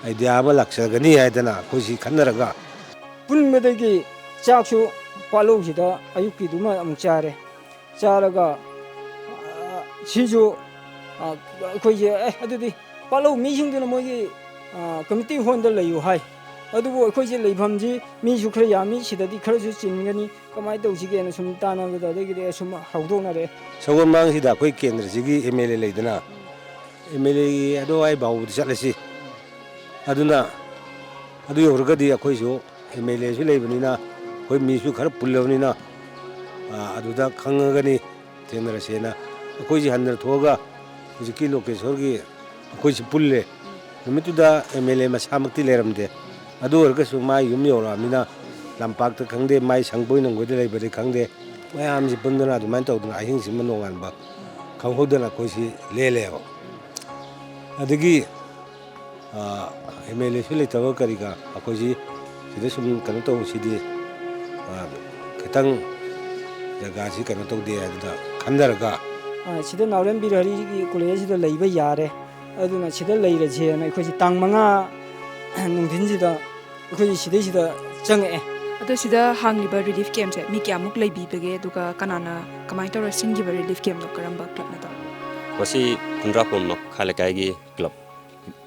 ꯑꯥꯏꯗꯤꯌꯥ ꯑꯃ ꯂꯥꯛꯆꯒꯅꯤ" ꯍꯥꯏꯗꯅ ꯑꯩꯈꯣꯏꯁꯤ ꯈꯟꯅꯔꯒ ꯄꯨꯟꯕꯗꯒꯤ ꯆꯥꯛꯁꯨ ꯄꯥꯠꯂꯧꯁꯤꯗ ꯑꯌꯨꯛꯀꯤꯗꯨꯃ ꯑꯃꯨꯛ ꯆꯥꯔꯦ꯫ ꯆꯥꯔꯒ, ꯑ, ꯁꯤꯁꯨ, ꯑ, ꯑꯩꯈꯣꯏꯁꯦ, "ꯑꯦ, ꯑꯗꯨꯗꯤ ꯄꯥꯠꯂꯧ ꯃꯤꯁꯤꯡꯗꯨꯅ ꯃꯣꯏꯒꯤ, ꯑ, ꯀꯃꯤꯇꯤ ꯍꯣꯜꯗ ꯂꯩꯌꯨ" ꯍꯥꯏ꯫ ꯑꯗꯨꯕꯨ ꯑꯩꯈꯣꯏꯁꯦ ꯂꯩꯐꯝꯁꯤ ꯃꯤꯁꯨ ꯈꯔ ꯌꯥꯝꯃꯤ, ꯁꯤꯗꯗꯤ ꯈꯔꯁꯨ ꯆꯤꯟꯒꯅꯤ, ꯀꯃꯥꯏꯅ ꯇꯧꯁꯤꯒꯦꯅ ꯁꯨꯝ ꯇꯥꯟꯅꯕꯗ ꯑꯗꯒꯤꯗꯤ ꯑꯁꯨꯝ ꯍꯧꯗꯣꯛꯅꯔꯦ꯫ ꯁꯒꯣꯜꯃꯥꯡꯁꯤꯗ ꯑꯩꯈꯣꯏ ꯀꯦꯟꯗ꯭ꯔꯁꯤꯒꯤ ꯑꯦꯝ ꯑꯦꯜ ꯑꯦ ꯂꯩꯗꯅ, ꯑꯦꯝ ꯑꯦꯜ ꯑꯦꯒꯤ ꯑꯗꯨꯋꯥꯏ ꯐꯥꯎꯕꯗꯤ ꯆꯠꯂꯁꯤ꯫ ꯑꯗꯨꯅ ꯑꯗꯨ ꯌꯧꯔꯒꯗꯤ ꯑꯩꯈꯣꯏꯁꯨ ꯑꯦꯝ ꯑꯦꯜ ꯑꯦꯁꯨ ꯂꯩꯕꯅꯤꯅ, ꯑꯩꯈꯣꯏ ꯃꯤꯁꯨ ꯈꯔ ꯄꯨꯜꯂꯕꯅꯤꯅ, ꯑ, ꯑꯗꯨꯗ ꯈꯪꯉꯒꯅꯤ, ꯊꯦꯡꯅꯔꯁꯦꯅ꯫ ꯑꯩꯈꯣꯏꯁꯤ ꯍꯟꯗꯅ ꯊꯣꯛꯑꯒ ꯍꯧꯖꯤꯛꯀꯤ ꯂꯣꯀꯦꯁꯣꯔꯒꯤ ꯑꯩꯈꯣꯏꯁꯤ ꯄꯨꯜꯂꯦ꯫ ꯅꯨꯃꯤꯠꯇꯨꯗ ꯑꯦꯝ ꯑꯦꯜ ꯑꯦ ꯃꯁꯥꯃꯛꯇꯤ ꯂꯩꯔꯝꯗꯦ꯫ ꯑꯗꯨ ꯑꯣꯏꯔꯒꯁꯨ ꯃꯥ ꯌꯨꯝ ꯌꯧꯔꯛꯑꯃꯤꯅ ꯂꯝꯄꯥꯛꯇ ꯈꯪꯗꯦ, ꯃꯥꯏ ꯁꯪꯕꯣꯏ ꯅꯪꯕꯣꯏꯗ ꯂꯩꯕꯗꯤ ꯈꯪꯗꯦ, ꯃꯌꯥꯝꯁꯤ ꯄꯨꯟꯗꯨꯅ ꯑꯗꯨꯃꯥꯏꯅ ꯇꯧꯗꯅ ꯑꯍꯤꯡꯁꯤꯃ ꯅꯣꯡꯉꯥꯟꯕ ꯈꯪꯍꯧꯗꯅ ꯑꯩꯈꯣꯏꯁꯤ ꯂꯦꯜꯂꯦꯕ꯫ ꯑꯗꯒꯤ ꯑꯦꯝ ꯑꯦꯜ ꯑꯦꯁꯨ ꯂꯩꯇꯕ ꯀꯔꯤꯒ ꯑꯩꯈꯣꯏꯁꯤ ꯁꯤꯗ ꯁꯨꯝ ꯀꯩꯅꯣ ꯇꯧꯕꯁꯤꯗꯤ, ꯈꯤꯇꯪ ꯖꯒꯥꯁꯤ ꯀꯩꯅꯣ ꯇꯧꯗꯦ ꯍꯥꯏꯗꯅ ꯈꯟꯊꯔꯒ, ꯁꯤꯗ ꯅꯥꯎꯔꯦꯝ ꯕꯤꯔ ꯍꯔꯤꯒꯤ ꯀꯣꯂꯦꯖꯁꯤꯗ ꯂꯩꯕ ꯌꯥꯔꯦ, ꯑꯗꯨꯅ ꯁꯤꯗ ꯂꯩꯔꯁꯦꯅ ꯑꯩꯈꯣꯏꯁꯤ ꯇꯥꯡ ꯃꯉꯥ ꯅꯨꯡꯊꯤꯟꯁꯤꯗ ꯑꯩꯈꯣꯏ ꯁꯤꯗꯩꯁꯤꯗ ꯆꯪꯉꯛꯑꯦ꯫ ꯑꯗꯣ ꯁꯤꯗ ꯍꯥꯡꯂꯤꯕ ꯔꯤꯂꯤꯐ ꯀꯦꯝꯁꯦ ꯃꯤ ꯀꯌꯥꯃꯨꯛ ꯂꯩꯕꯤꯕꯒꯦ, ꯑꯗꯨꯒ ꯀꯅꯥꯅ ꯀꯃꯥꯏꯅ ꯇꯧꯔ ꯁꯤꯟꯈꯤꯕ ꯔꯤꯂꯤꯐ ꯀꯦꯝꯅꯣ? ꯀꯔꯝꯕ ꯀ꯭ꯂꯕꯅ ꯇꯧꯕ? ꯃꯁꯤ ꯈꯨꯟꯗ꯭ꯔꯥꯛꯄꯝ ꯃꯈꯥ ꯂꯩꯀꯥꯏꯒꯤ club,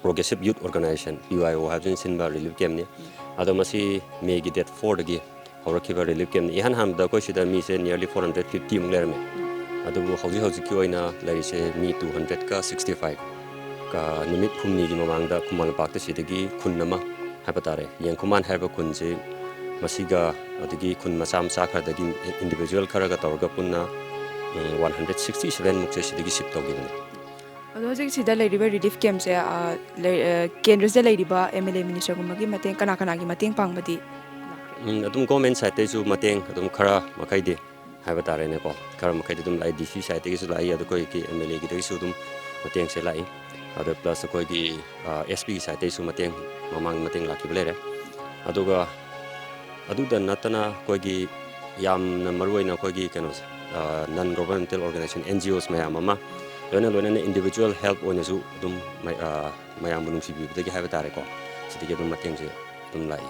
Progressive Youth Organisation, P Y O ꯍꯥꯏꯕꯁꯤꯅ ꯁꯤꯟꯕ ꯔꯤꯂꯤꯐ ꯀꯦꯝꯅꯤ꯫ ꯑꯗꯣ ꯃꯁꯤ ꯃꯦꯒꯤ ꯗꯦꯠ ꯐꯣꯔꯗꯒꯤ ꯍꯧꯔꯛꯈꯤꯕ ꯔꯤꯂꯤꯐ ꯀꯦꯝꯅꯤ꯫ ꯏꯍꯥꯟ ꯍꯥꯟꯕꯗ ꯑꯩꯈꯣꯏ ꯁꯤꯗ ꯃꯤꯁꯦ nearly four hundred fifty ꯃꯨꯛ ꯂꯩꯔꯝꯃꯦ꯫ ꯑꯗꯨꯕꯨ ꯍꯧꯖꯤꯛ ꯍꯧꯖꯤꯛꯀꯤ ꯑꯣꯏꯅ ꯂꯩꯔꯤꯁꯦ ꯃꯤ two hundred sixty five꯫ ꯀ-, ꯅꯨꯃꯤꯠ ꯍꯨꯝꯅꯤꯒꯤ ꯃꯃꯥꯡꯗ ꯈꯨꯃꯟ ꯂꯝꯄꯥꯛꯇ ꯁꯤꯗꯒꯤ ꯈꯨꯟ ꯑꯃ ꯍꯥꯏꯕ ꯇꯥꯔꯦ, ꯌꯦꯡꯈꯨꯃꯥꯟ ꯍꯥꯏꯕ ꯈꯨꯟꯁꯤ, ꯃꯁꯤꯒ ꯑꯗꯒꯤ ꯈꯨꯟ ꯃꯆꯥ ꯃꯆꯥ ꯈꯔꯗꯒꯤ individual ꯈꯔꯒ ꯇꯧꯔꯒ ꯄꯨꯟꯅ, ꯎꯝ, one hundred sixty seven ꯃꯨꯛꯁꯦ ꯁꯤꯗꯒꯤ shift ꯇꯧꯈꯤꯕꯅꯤ꯫ ꯑꯗꯣ ꯍꯧꯖꯤꯛ ꯁꯤꯗ ꯂꯩꯔꯤꯕ ꯔꯤꯂꯤꯐ ꯀꯦꯝꯁꯦ, ꯑ, ꯂꯩ-, ꯑ, ꯀꯦꯟꯗ꯭ꯔꯁꯤꯗ ꯂꯩꯔꯤꯕ ꯑꯦꯝ ꯑꯦꯜ ꯑꯦ ꯃꯤꯅꯤꯁꯇꯔꯒꯨꯝꯕꯒꯤ ꯃꯇꯦꯡ, ꯀꯅꯥ ꯀꯅꯥꯒꯤ ꯃꯇꯦꯡ ꯄꯥꯡꯕꯗꯤ? ꯎꯝ, ꯑꯗꯨꯝ ꯒꯣꯔꯃꯦꯟ ꯁꯥꯏꯠꯇꯩꯁꯨ ꯃꯇꯦꯡ ꯑꯗꯨꯝ ꯈꯔ ꯃꯈꯩꯗꯤ ꯍꯥꯏꯕ ꯇꯥꯔꯦꯅꯦꯀꯣ, ꯈꯔ ꯃꯈꯩꯗꯤ ꯑꯗꯨꯝ ꯂꯥꯛꯏ, ꯗꯤ ꯁꯤ ꯁꯥꯏꯠꯇꯒꯤꯁꯨ ꯂꯥꯛꯏ, ꯑꯗꯣ ꯑꯩꯈꯣꯏꯒꯤ ꯑꯦꯝ ꯑꯦꯜ ꯑꯦꯒꯤꯗꯒꯤꯁꯨ ꯑꯗꯨꯝ ꯃꯇꯦꯡꯁꯦ ꯂꯥꯛꯏ꯫ ꯑꯗꯣ ꯄ꯭ꯂꯁ ꯑꯩꯈꯣꯏꯒꯤ, ꯑ, ꯑꯦꯁ ꯄꯤꯒꯤ ꯁꯥꯏꯠꯇꯒꯤꯁꯨ ꯃꯇꯦꯡ, ꯃꯃꯥꯡ ꯃꯇꯦꯡ ꯂꯥꯛꯈꯤꯕ ꯂꯩꯔꯦ꯫ ꯑꯗꯨꯒ ꯑꯗꯨꯗ ꯅꯠꯇꯅ ꯑꯩꯈꯣꯏꯒꯤ ꯌꯥꯝꯅ ꯃꯔꯨ ꯑꯣꯏꯅ ꯑꯩꯈꯣꯏꯒꯤ ꯀꯩꯅꯣꯁꯦ, ꯑ, non governmental organization, N G Os ꯃꯌꯥꯝ ꯑꯃ, ꯂꯣꯏꯅ ꯂꯣꯏꯅꯅ individual help ꯑꯣꯏꯅꯁꯨ ꯑꯗꯨꯝ ꯃ-, ꯑ, ꯃꯌꯥꯝꯕꯨ ꯅꯨꯡꯁꯤꯕꯤꯕꯗꯒꯤ ꯍꯥꯏꯕ ꯇꯥꯔꯦꯀꯣ, ꯁꯤꯗꯒꯤ ꯑꯗꯨꯝ ꯃꯇꯦꯡꯁꯦ ꯑꯗꯨꯝ ꯂꯥꯛꯏ꯫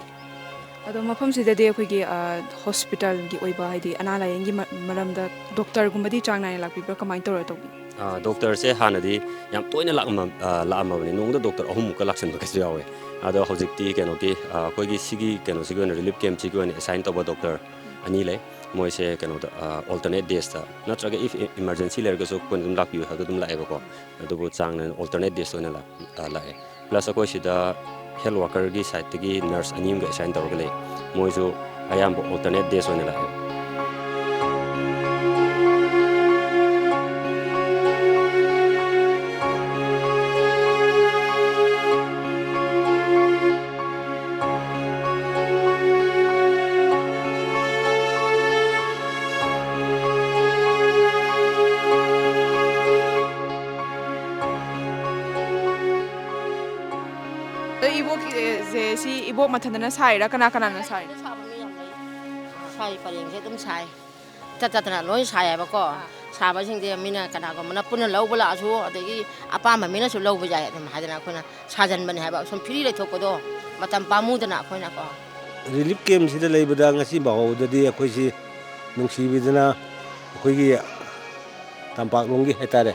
ꯑꯗꯣ ꯃꯐꯝꯁꯤꯗꯗꯤ ꯑꯩꯈꯣꯏꯒꯤ, ꯑ, ꯍꯣꯁꯄꯤꯇꯥꯜꯒꯤ ꯑꯣꯏꯕ, ꯍꯥꯏꯗꯤ ꯑꯅꯥ ꯂꯥꯏꯌꯦꯡꯒꯤ ꯃ-, ꯃꯔꯝꯗ ꯗꯣꯛꯇꯔꯒꯨꯝꯕꯗꯤ ꯆꯥꯡ ꯅꯥꯏꯅ ꯂꯥꯛꯄꯤꯕ꯭ꯔꯥ? ꯀꯃꯥꯏꯅ ꯇꯧꯔ ꯇꯧꯕꯤ? ꯑ, ꯗꯣꯛꯇꯔꯁꯦ ꯍꯥꯟꯅꯗꯤ ꯌꯥꯝ ꯇꯣꯏꯅ ꯂꯥꯛꯑꯝꯃ-, ꯑ, ꯂꯥꯛꯑꯝꯃꯕꯅꯤ꯫ ꯅꯣꯡꯃꯗ ꯗꯣꯛꯇꯔ ꯑꯍꯨꯝꯃꯨꯛꯀ ꯂꯥꯛꯁꯟꯕꯒꯁꯨ ꯌꯥꯎꯋꯦ꯫ ꯑꯗꯣ ꯍꯧꯖꯤꯛꯇꯤ ꯀꯩꯅꯣꯒꯤ, ꯑ, ꯑꯩꯈꯣꯏꯒꯤ ꯁꯤꯒꯤ ꯀꯩꯅꯣꯁꯤꯒꯤ ꯑꯣꯏꯅ, ꯔꯤꯂꯤꯐ ꯀꯦꯝꯁꯤꯒꯤ ꯑꯣꯏꯅ ꯑꯦꯁꯥꯏꯟ ꯇꯧꯕ ꯗꯣꯛꯇꯔ ꯑꯅꯤ ꯂꯩ꯫ ꯃꯣꯏꯁꯦ ꯀꯩꯅꯣꯗ, ꯑ, alternate daysꯇ, ꯅꯠꯇ꯭ꯔꯒ if emergency ꯂꯩꯔꯒꯁꯨ ꯑꯩꯈꯣꯏꯅ ꯑꯗꯨꯝ ꯂꯥꯛꯄꯤꯌꯨ ꯍꯥꯏꯕꯗ ꯑꯗꯨꯝ ꯂꯥꯛꯑꯦꯕꯀꯣ꯫ ꯑꯗꯨꯕꯨ ꯆꯥꯡ ꯅꯥꯏꯅ alternate days ꯑꯣꯏꯅ ꯂꯥꯛ-, ꯑ, ꯂꯥꯛꯑꯦ꯫ ꯄ꯭ꯂꯁ ꯑꯩꯈꯣꯏ ꯁꯤꯗ ꯍꯦꯜꯊ ꯋꯥꯔꯀꯔꯒꯤ ꯁꯥꯏꯠꯇꯒꯤ ꯅꯔꯁ ꯑꯅꯤ ꯑꯃꯒ ꯑꯦꯁꯥꯏꯟ ꯇꯧꯔꯒ ꯂꯩ꯫ ꯃꯣꯏꯁꯨ ꯑꯌꯥꯝꯕ alternate days ꯑꯣꯏꯅ ꯂꯥꯛꯑꯦ꯫ ꯏꯕꯣꯛꯀꯤꯁꯦ ꯁꯤ ꯏꯕꯣꯛ ꯃꯊꯟꯇꯅ ꯁꯥꯏꯔꯥ, ꯀꯅꯥ ꯀꯅꯥꯅ ꯁꯥꯏ? ꯁꯥꯕ ꯃꯤ ꯌꯥꯝ ꯂꯩ꯫ ꯁꯥꯏ ꯄꯔꯦꯡꯁꯦ ꯑꯗꯨꯝ ꯁꯥꯏ꯫ ꯆꯠ ꯆꯠꯇꯅ ꯂꯣꯏ ꯁꯥꯏꯌꯦꯕꯀꯣ꯫ ꯁꯥꯕꯁꯤꯡꯁꯦ ꯃꯤꯅ ꯀꯅꯥꯒꯨꯝꯕꯅ ꯄꯨꯟꯅ ꯂꯧꯕ ꯂꯥꯛꯑꯁꯨ, ꯑꯗꯒꯤ ꯑꯄꯥꯝꯕ ꯃꯤꯅꯁꯨ ꯂꯧꯕ ꯌꯥꯏ ꯑꯗꯨꯝ ꯍꯥꯏꯗꯅ ꯑꯩꯈꯣꯏꯅ ꯁꯥꯖꯟꯕꯅꯦ ꯍꯥꯏꯕ꯫ ꯁꯨꯝ ꯐ꯭ꯔꯤ ꯂꯩꯊꯣꯛꯄꯗꯣ ꯃꯇꯝ ꯄꯥꯝꯃꯨꯗꯅ ꯑꯩꯈꯣꯏꯅꯀꯣ꯫ ꯔꯤꯂꯤꯐ ꯀꯦꯝꯁꯤꯗ ꯂꯩꯕꯗ ꯉꯁꯤ ꯐꯥꯎꯕꯗꯗꯤ ꯑꯩꯈꯣꯏꯁꯤ ꯅꯨꯡꯁꯤꯕꯤꯗꯅ ꯑꯩꯈꯣꯏꯒꯤ ꯇꯝꯄꯥꯛꯂꯣꯝꯒꯤ ꯍꯥꯏꯇꯥꯔꯦ,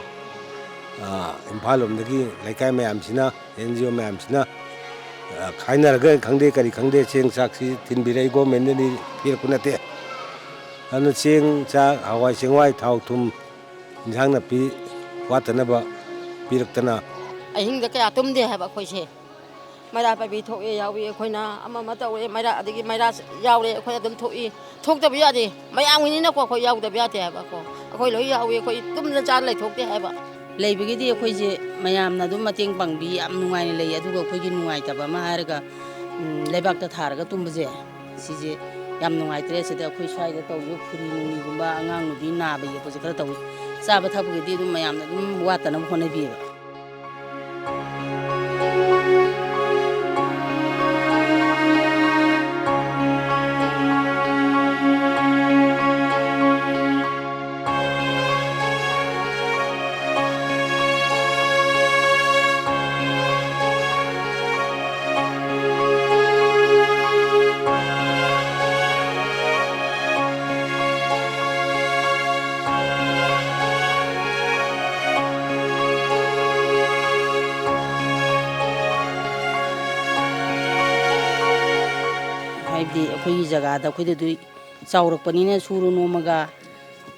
ꯑ, ꯏꯝꯐꯥꯜ ꯂꯣꯝꯗꯒꯤ ꯂꯩꯀꯥꯏ ꯃꯌꯥꯝꯁꯤꯅ, ꯑꯦꯟ ꯖꯤ ꯑꯣ ꯃꯌꯥꯝꯁꯤꯅ, ꯑ, ꯈꯥꯏꯅꯔꯒ ꯈꯪꯗꯦ, ꯀꯔꯤ ꯈꯪꯗꯦ, ꯆꯦꯡ ꯆꯥꯛꯁꯤ ꯊꯤꯟꯕꯤꯔꯛꯏ꯫ ꯒꯣꯔꯃꯦꯟꯅꯗꯤ ꯄꯤꯔꯛꯄ ꯅꯠꯇꯦ꯫ ꯑꯗꯨꯅ ꯆꯦꯡ ꯆꯥꯛ, ꯍꯋꯥꯏ ꯆꯦꯡꯋꯥꯏ, ꯊꯥꯎ ꯊꯨꯝ, ꯏꯟꯁꯥꯡ ꯅꯥꯄꯤ ꯋꯥꯠꯇꯅꯕ ꯄꯤꯔꯛꯇꯅ꯫ ꯑꯍꯤꯡꯗ ꯀꯌꯥ ꯇꯨꯝꯗꯦ ꯍꯥꯏꯕ ꯑꯩꯈꯣꯏꯁꯦ꯫ ꯃꯩꯔꯥ ꯄꯥꯏꯕꯤ ꯊꯣꯛꯑꯦ ꯌꯥꯎꯏ, ꯑꯩꯈꯣꯏꯅ ꯑꯃ ꯑꯃ ꯇꯧꯔꯦ, ꯃꯩꯔꯥ, ꯑꯗꯒꯤ ꯃꯩꯔꯥ ꯌꯥꯎꯔꯦ, ꯑꯩꯈꯣꯏ ꯑꯗꯨꯝ ꯊꯣꯛꯏ꯫ ꯊꯣꯛꯇꯕ ꯌꯥꯗꯦ, ꯃꯌꯥꯝꯒꯤꯅꯤꯅꯀꯣ, ꯑꯩꯈꯣꯏ ꯌꯥꯎꯗꯕ ꯌꯥꯗꯦ ꯍꯥꯏꯕꯀꯣ꯫ ꯑꯩꯈꯣꯏ ꯂꯣꯏ ꯌꯥꯎꯏ, ꯑꯩꯈꯣꯏ ꯇꯨꯝꯗꯅ ꯆꯥꯔ ꯂꯩꯊꯣꯛꯇꯦ ꯍꯥꯏꯕ꯫ ꯂꯩꯕꯒꯤꯗꯤ ꯑꯩꯈꯣꯏꯁꯦ ꯃꯌꯥꯝꯅ ꯑꯗꯨꯝ ꯃꯇꯦꯡ ꯄꯥꯡꯕꯤ, ꯌꯥꯝ ꯅꯨꯡꯉꯥꯏꯅ ꯂꯩ꯫ ꯑꯗꯨꯒ ꯑꯩꯈꯣꯏꯒꯤ ꯅꯨꯡꯉꯥꯏꯇꯕ ꯑꯃ ꯍꯥꯏꯔꯒ, ꯎꯝ, ꯂꯩꯕꯥꯛꯇ ꯊꯥꯔꯒ ꯇꯨꯝꯕꯁꯦ, ꯁꯤꯁꯦ ꯌꯥꯝ ꯅꯨꯡꯉꯥꯏꯇ꯭ꯔꯦ꯫ ꯁꯤꯗ ꯑꯩꯈꯣꯏ ꯁ꯭ꯋꯥꯏꯗ ꯇꯧꯔꯤꯕ ꯐꯨꯔꯤ ꯅꯨꯡꯔꯤꯒꯨꯝꯕ, ꯑꯉꯥꯡ ꯅꯨꯕꯤ ꯅꯥꯕ ꯌꯦꯛꯄꯁꯦ ꯈꯔ ꯇꯧꯏ꯫ ꯆꯥꯕ ꯊꯛꯄꯒꯤꯗꯤ ꯑꯗꯨꯝ ꯃꯌꯥꯝꯅ ꯑꯗꯨꯝ ꯋꯥꯠꯇꯅꯕ ꯍꯣꯠꯅꯕꯤꯌꯦꯕ꯫ ꯍꯥꯏꯕꯗꯤ ꯑꯩꯈꯣꯏꯒꯤ ꯖꯒꯥꯗ ꯑꯩꯈꯣꯏꯗꯗꯤ ꯆꯥꯎꯔꯛꯄꯅꯤꯅ ꯁꯨꯔꯨ ꯅꯣꯝꯃꯒ,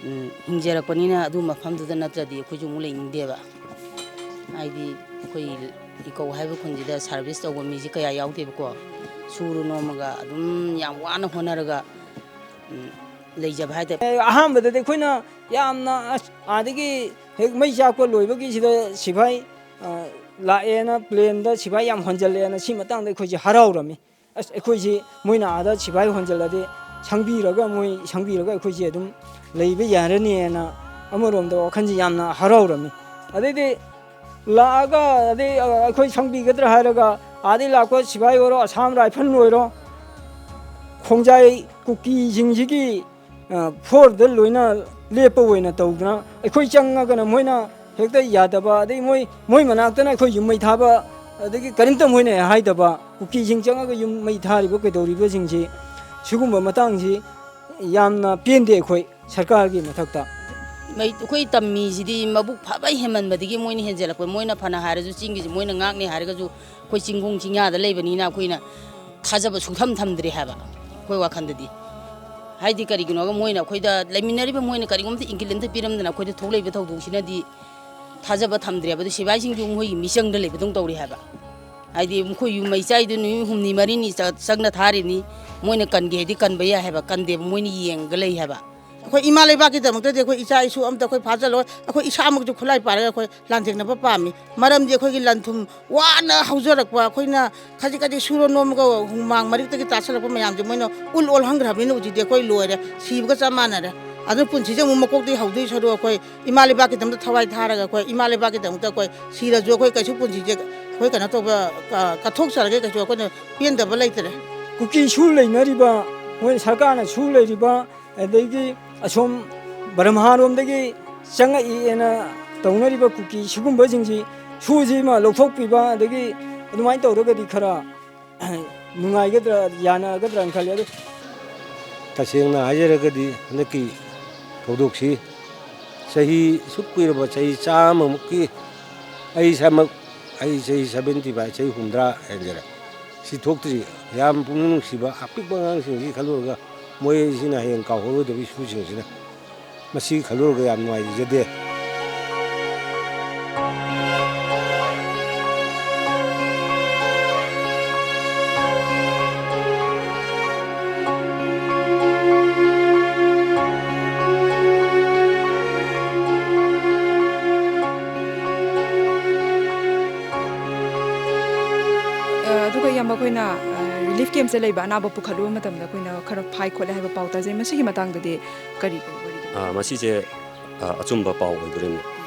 ꯎꯝ, ꯍꯤꯡꯖꯔꯛꯄꯅꯤꯅ ꯑꯗꯨ ꯃꯐꯝꯗꯨꯗ ꯅꯠꯇ꯭ꯔꯗꯤ ꯑꯩꯈꯣꯏꯁꯨ ꯑꯃꯨꯛ ꯂꯩꯅꯤꯡꯗꯦꯕ꯫ ꯍꯥꯏꯗꯤ ꯑꯩꯈꯣꯏ ꯏꯀꯧ ꯍꯥꯏꯕ ꯈꯨꯟꯁꯤꯗ ꯁꯥꯔꯚꯤꯁ ꯇꯧꯕ ꯃꯤꯁꯦ ꯀꯌꯥ ꯌꯥꯎꯗꯦꯕꯀꯣ꯫ ꯁꯨꯔꯨ ꯅꯣꯝꯃꯒ ꯑꯗꯨꯝ ꯌꯥꯝ ꯋꯥꯅ ꯍꯣꯠꯅꯔꯒ, ꯎꯝ, ꯂꯩꯖꯕ ꯍꯥꯏꯇꯥꯔꯦ꯫ ꯑꯦ, ꯑꯍꯥꯟꯕꯗꯗꯤ ꯑꯩꯈꯣꯏꯅ ꯌꯥꯝꯅ, ꯑꯁ, ꯑꯥꯗꯒꯤ ꯍꯦꯛ ꯃꯩ ꯆꯥꯛꯄ ꯂꯣꯏꯕꯒꯤ ꯁꯤꯗ ꯁꯤꯐꯥꯏ, ꯑ, ꯂꯥꯛꯑꯦꯅ, ꯄ꯭ꯂꯦꯟꯗ ꯁꯤꯐꯥꯏ ꯌꯥꯝ ꯍꯣꯟꯖꯜꯂꯛꯑꯦꯅ, ꯁꯤ ꯃꯇꯥꯡꯗ ꯑꯩꯈꯣꯏꯁꯦ ꯍꯔꯥꯎꯔꯝꯃꯤ꯫ ꯑꯁ, ꯑꯩꯈꯣꯏꯁꯤ ꯃꯣꯏꯅ ꯑꯥꯗ ꯁꯤꯐꯥꯏ ꯍꯣꯟꯖꯜꯂꯗꯤ ꯁꯪꯕꯤꯔꯒ, ꯃꯣꯏ ꯁꯪꯕꯤꯔꯒ ꯑꯩꯈꯣꯏꯁꯦ ꯑꯗꯨꯝ ꯂꯩꯕ ꯌꯥꯔꯅꯤꯅ ꯑꯃꯔꯣꯝꯗ ꯋꯥꯈꯜꯁꯤ ꯌꯥꯝꯅ ꯍꯔꯥꯎꯔꯝꯃꯤ꯫ ꯑꯗꯩꯗꯤ ꯂꯥꯛꯑꯒ, ꯑꯗꯩ, ꯑ, ꯑꯩꯈꯣꯏ ꯁꯪꯕꯤꯒꯗ꯭ꯔꯥ ꯍꯥꯏꯔꯒ ꯑꯥꯗꯩ ꯂꯥꯛꯄ ꯁꯤꯐꯥꯏ ꯑꯣꯏꯔꯣ, ꯑꯁꯥꯝ ꯔꯥꯏꯐꯜ ꯑꯣꯏꯔꯣ, ꯈꯣꯡꯖꯥꯏ ꯀꯨꯀꯤꯁꯤꯡꯁꯤꯒꯤ, ꯑ, ꯐꯣꯔꯗ ꯂꯣꯏꯅ ꯂꯦꯞꯄ ꯑꯣꯏꯅ ꯇꯧꯗꯅ, ꯑꯩꯈꯣꯏ ꯆꯪꯉꯒꯅ ꯃꯣꯏꯅ ꯍꯦꯛꯇ ꯌꯥꯗꯕ, ꯑꯗꯩ ꯃꯣꯏ, ꯃꯣꯏ ꯃꯅꯥꯛꯇꯅ ꯑꯩꯈꯣꯏ ꯌꯨꯝ ꯃꯩ ꯊꯥꯕ, ꯑꯗꯒꯤ ꯀꯔꯤꯝꯇ ꯃꯣꯏꯅ ꯍꯥꯏꯗꯕ, ꯀꯨꯀꯤꯁꯤꯡ ꯆꯪꯉꯒ ꯌꯨꯝ ꯃꯩ ꯊꯥꯔꯤꯕ ꯀꯩꯗꯧꯔꯤꯕꯁꯤꯡꯁꯤ, ꯁꯤꯒꯨꯝꯕ ꯃꯇꯥꯡꯁꯤ ꯌꯥꯝꯅ ꯄꯦꯟꯗꯦ ꯑꯩꯈꯣꯏ ꯁꯔꯀꯥꯔꯒꯤ ꯃꯊꯛꯇ꯫ ꯃꯩ-, ꯑꯩꯈꯣꯏ ꯇꯝꯃꯤꯁꯤꯗꯤ ꯃꯕꯨꯛ ꯐꯕ ꯍꯦꯟꯃꯟꯕꯗꯒꯤ ꯃꯣꯏꯅ ꯍꯦꯟꯖꯜꯂꯛꯄ꯫ ꯃꯣꯏꯅ ꯐꯅ ꯍꯥꯏꯔꯁꯨ, ꯆꯤꯡꯒꯤꯁꯤ ꯃꯣꯏꯅ ꯉꯥꯛꯅꯤ ꯍꯥꯏꯔꯒꯁꯨ, ꯑꯩꯈꯣꯏ ꯆꯤꯡꯈꯣꯡ ꯆꯤꯡꯌꯥꯗ ꯂꯩꯕꯅꯤꯅ ꯑꯩꯈꯣꯏꯅ ꯊꯥꯖꯕ ꯁꯨꯡꯊꯝ ꯊꯝꯗ꯭ꯔꯦ ꯍꯥꯏꯕ, ꯑꯩꯈꯣꯏ ꯋꯥꯈꯜꯗꯗꯤ꯫ ꯍꯥꯏꯗꯤ ꯀꯔꯤꯒꯤꯅꯣꯒ, ꯃꯣꯏꯅ ꯑꯩꯈꯣꯏꯗ ꯂꯩꯃꯤꯟꯅꯔꯤꯕ, ꯃꯣꯏꯅ ꯀꯔꯤꯒꯨꯝꯕ ꯏꯪꯒꯤꯠ ꯑꯝꯇ ꯄꯤꯔꯝꯗꯅ ꯑꯩꯈꯣꯏꯗ ꯊꯣꯛꯂꯛꯏꯕ ꯊꯧꯗꯣꯛꯁꯤꯅꯗꯤ ꯊꯥꯖꯕ ꯊꯝꯗ꯭ꯔꯦꯕ꯫ ꯑꯗꯨ ꯁꯤꯐꯥꯏꯁꯤꯡꯁꯨ ꯃꯈꯣꯏꯒꯤ ꯃꯤꯆꯪꯗ ꯂꯩꯕꯗꯧ ꯇꯧꯔꯤ ꯍꯥꯏꯕ꯫ ꯍꯥꯏꯗꯤ ꯃꯈꯣꯏ ꯌꯨꯝ ꯃꯩ ꯆꯥꯛꯏꯗꯨ ꯅꯨꯃꯤꯠ ꯍꯨꯝꯅꯤ ꯃꯔꯤꯅꯤ ꯆ-, ꯆꯪꯅ ꯊꯥꯔꯤꯅꯤ꯫ ꯃꯣꯏꯅ ꯀꯟꯒꯦ ꯍꯥꯏꯗꯤ ꯀꯟꯕ ꯌꯥꯏ ꯍꯥꯏꯕ, ꯀꯟꯗꯦꯕ, ꯃꯣꯏꯅ ꯌꯦꯡꯉꯒ ꯂꯩ ꯍꯥꯏꯕ꯫ ꯑꯩꯈꯣꯏ ꯏꯃꯥ ꯂꯩꯕꯥꯛꯀꯤꯗꯃꯛꯇꯗꯤ ꯑꯩꯈꯣꯏ ꯏꯆꯥ ꯏꯁꯨ ꯑꯝꯇ ꯑꯩꯈꯣꯏ ꯐꯥꯖꯜꯂꯣꯏ꯫ ꯑꯩꯈꯣꯏ ꯏꯁꯥꯃꯛꯁꯨ ꯈꯨꯠꯂꯥꯏ ꯄꯥꯏꯔꯒ ꯑꯩꯈꯣꯏ ꯂꯥꯟꯊꯦꯡꯅꯕ ꯄꯥꯝꯃꯤ꯫ ꯃꯔꯝꯗꯤ ꯑꯩꯈꯣꯏꯒꯤ ꯂꯟ ꯊꯨꯝ ꯋꯥꯅ ꯍꯧꯖꯔꯛꯄ, ꯑꯩꯈꯣꯏꯅ ꯈꯖꯤꯛ ꯈꯖꯤꯛ ꯁꯨꯔ ꯅꯣꯝꯃꯒ ꯍꯨꯃꯥꯡ ꯃꯔꯤꯛꯇꯒꯤ ꯇꯥꯁꯜꯂꯛꯄ ꯃꯌꯥꯝꯁꯦ ꯃꯣꯏꯅ ꯎꯜ ꯑꯣꯜꯍꯟꯈ꯭ꯔꯕꯅꯤꯅ ꯍꯧꯖꯤꯛꯇꯤ ꯑꯩꯈꯣꯏ ꯂꯣꯏꯔꯦ, ꯁꯤꯕꯒ ꯆꯞ ꯃꯥꯟꯅꯔꯦ꯫ ꯑꯗꯨꯅ ꯄꯨꯟꯁꯤꯁꯦ ꯑꯃꯨꯛ ꯃꯀꯣꯛꯇꯒꯤ ꯍꯧꯗꯣꯏ ꯁꯔꯨꯛ ꯑꯩꯈꯣꯏ ꯏꯃꯥ ꯂꯩꯕꯥꯛꯀꯤꯗꯃꯛꯇ ꯊꯋꯥꯏ ꯊꯥꯔꯒ ꯑꯩꯈꯣꯏ ꯏꯃꯥ ꯂꯩꯕꯥꯛꯀꯤꯗꯃꯛꯇ ꯑꯩꯈꯣꯏ ꯁꯤꯔꯁꯨ ꯑꯩꯈꯣꯏ ꯀꯩꯁꯨ ꯄꯨꯟꯁꯤꯁꯦ ꯑꯩꯈꯣꯏ ꯀꯩꯅꯣ ꯇꯧꯕ, ꯀ-, ꯀꯠꯊꯣꯛꯆꯔꯒꯦ, ꯀꯩꯁꯨ ꯑꯩꯈꯣꯏꯅ ꯄꯦꯟꯗꯕ ꯂꯩꯇ꯭ꯔꯦ꯫ ꯀꯨꯀꯤ ꯁꯨ ꯂꯩꯅꯔꯤꯕ, ꯃꯣꯏ ꯁꯔꯀꯥꯔꯅ ꯁꯨ ꯂꯩꯔꯤꯕ, ꯑꯗꯒꯤ ꯑꯁꯣꯝ ꯕ꯭ꯔꯍꯃꯥꯔꯣꯝꯗꯒꯤ ꯆꯪꯉꯛꯏꯅ ꯇꯧꯅꯔꯤꯕ ꯀꯨꯀꯤ ꯁꯤꯒꯨꯝꯕꯁꯤꯡꯁꯤ, ꯁꯨꯁꯤꯃ ꯂꯧꯊꯣꯛꯄꯤꯕ, ꯑꯗꯒꯤ ꯑꯗꯨꯃꯥꯏꯅ ꯇꯧꯔꯒꯗꯤ ꯈꯔ ꯅꯨꯡꯉꯥꯏꯒꯗ꯭ꯔꯥ, ꯌꯥꯅꯒꯗ꯭ꯔꯥꯅ ꯈꯜꯂꯤ꯫ ꯑꯗꯨ ꯇꯁꯦꯡꯅ ꯍꯥꯏꯖꯔꯒꯗꯤ ꯍꯟꯗꯛꯀꯤ ꯊꯧꯗꯣꯛꯁꯤ ꯆꯍꯤ ꯁꯨꯛ ꯀꯨꯏꯔꯕ, ꯆꯍꯤ ꯆꯥꯝꯃꯃꯨꯛꯀꯤ, ꯑꯩ ꯏꯁꯥꯃꯛ, ꯑꯩ ꯆꯍꯤ seventy five, ꯆꯍꯤ ꯍꯨꯝꯗ꯭ꯔꯥ ꯍꯦꯟꯖꯔꯦ, ꯁꯤ ꯊꯣꯛꯇ꯭ꯔꯤ꯫ ꯌꯥꯝ ꯄꯨꯛꯅꯤꯡ ꯅꯨꯡꯁꯤꯕ ꯑꯄꯤꯛꯄ ꯑꯉꯥꯡꯁꯤꯡꯁꯤ ꯈꯜꯂꯨꯔꯒ ꯃꯣꯏꯁꯤꯅ ꯍꯌꯦꯡ ꯀꯥꯎꯍꯧꯔꯣꯏꯗꯕ ꯏꯁꯨꯁꯤꯡꯁꯤꯅ꯫ ꯃꯁꯤ ꯈꯜꯂꯨꯔꯒ ꯌꯥꯝ ꯅꯨꯡꯉꯥꯏꯖꯗꯦ꯫ ꯑ, ꯑꯗꯨꯒ ꯏꯌꯥꯝꯕ, ꯑꯩꯈꯣꯏꯅ, ꯑ, ꯔꯤꯂꯤꯐ ꯀꯦꯝꯞꯁꯇ ꯂꯩꯕ ꯑꯅꯥꯕ ꯄꯨꯈꯠꯂꯨꯕ ꯃꯇꯝꯗ ꯑꯩꯈꯣꯏꯅ ꯈꯔ ꯐꯥꯏ ꯈꯣꯠꯂꯦ ꯍꯥꯏꯕ ꯄꯥꯎ ꯇꯥꯖꯩ꯫ ꯃꯁꯤꯒꯤ ꯃꯇꯥꯡꯗꯗꯤ ꯀꯔꯤ ꯀꯔꯤ ꯋꯥꯔꯤ? ꯑ, ꯃꯁꯤꯁꯦ, ꯑ, ꯑꯆꯨꯝꯕ ꯄꯥꯎ ꯑꯣꯏꯗꯣꯔꯤꯕꯅꯤ꯫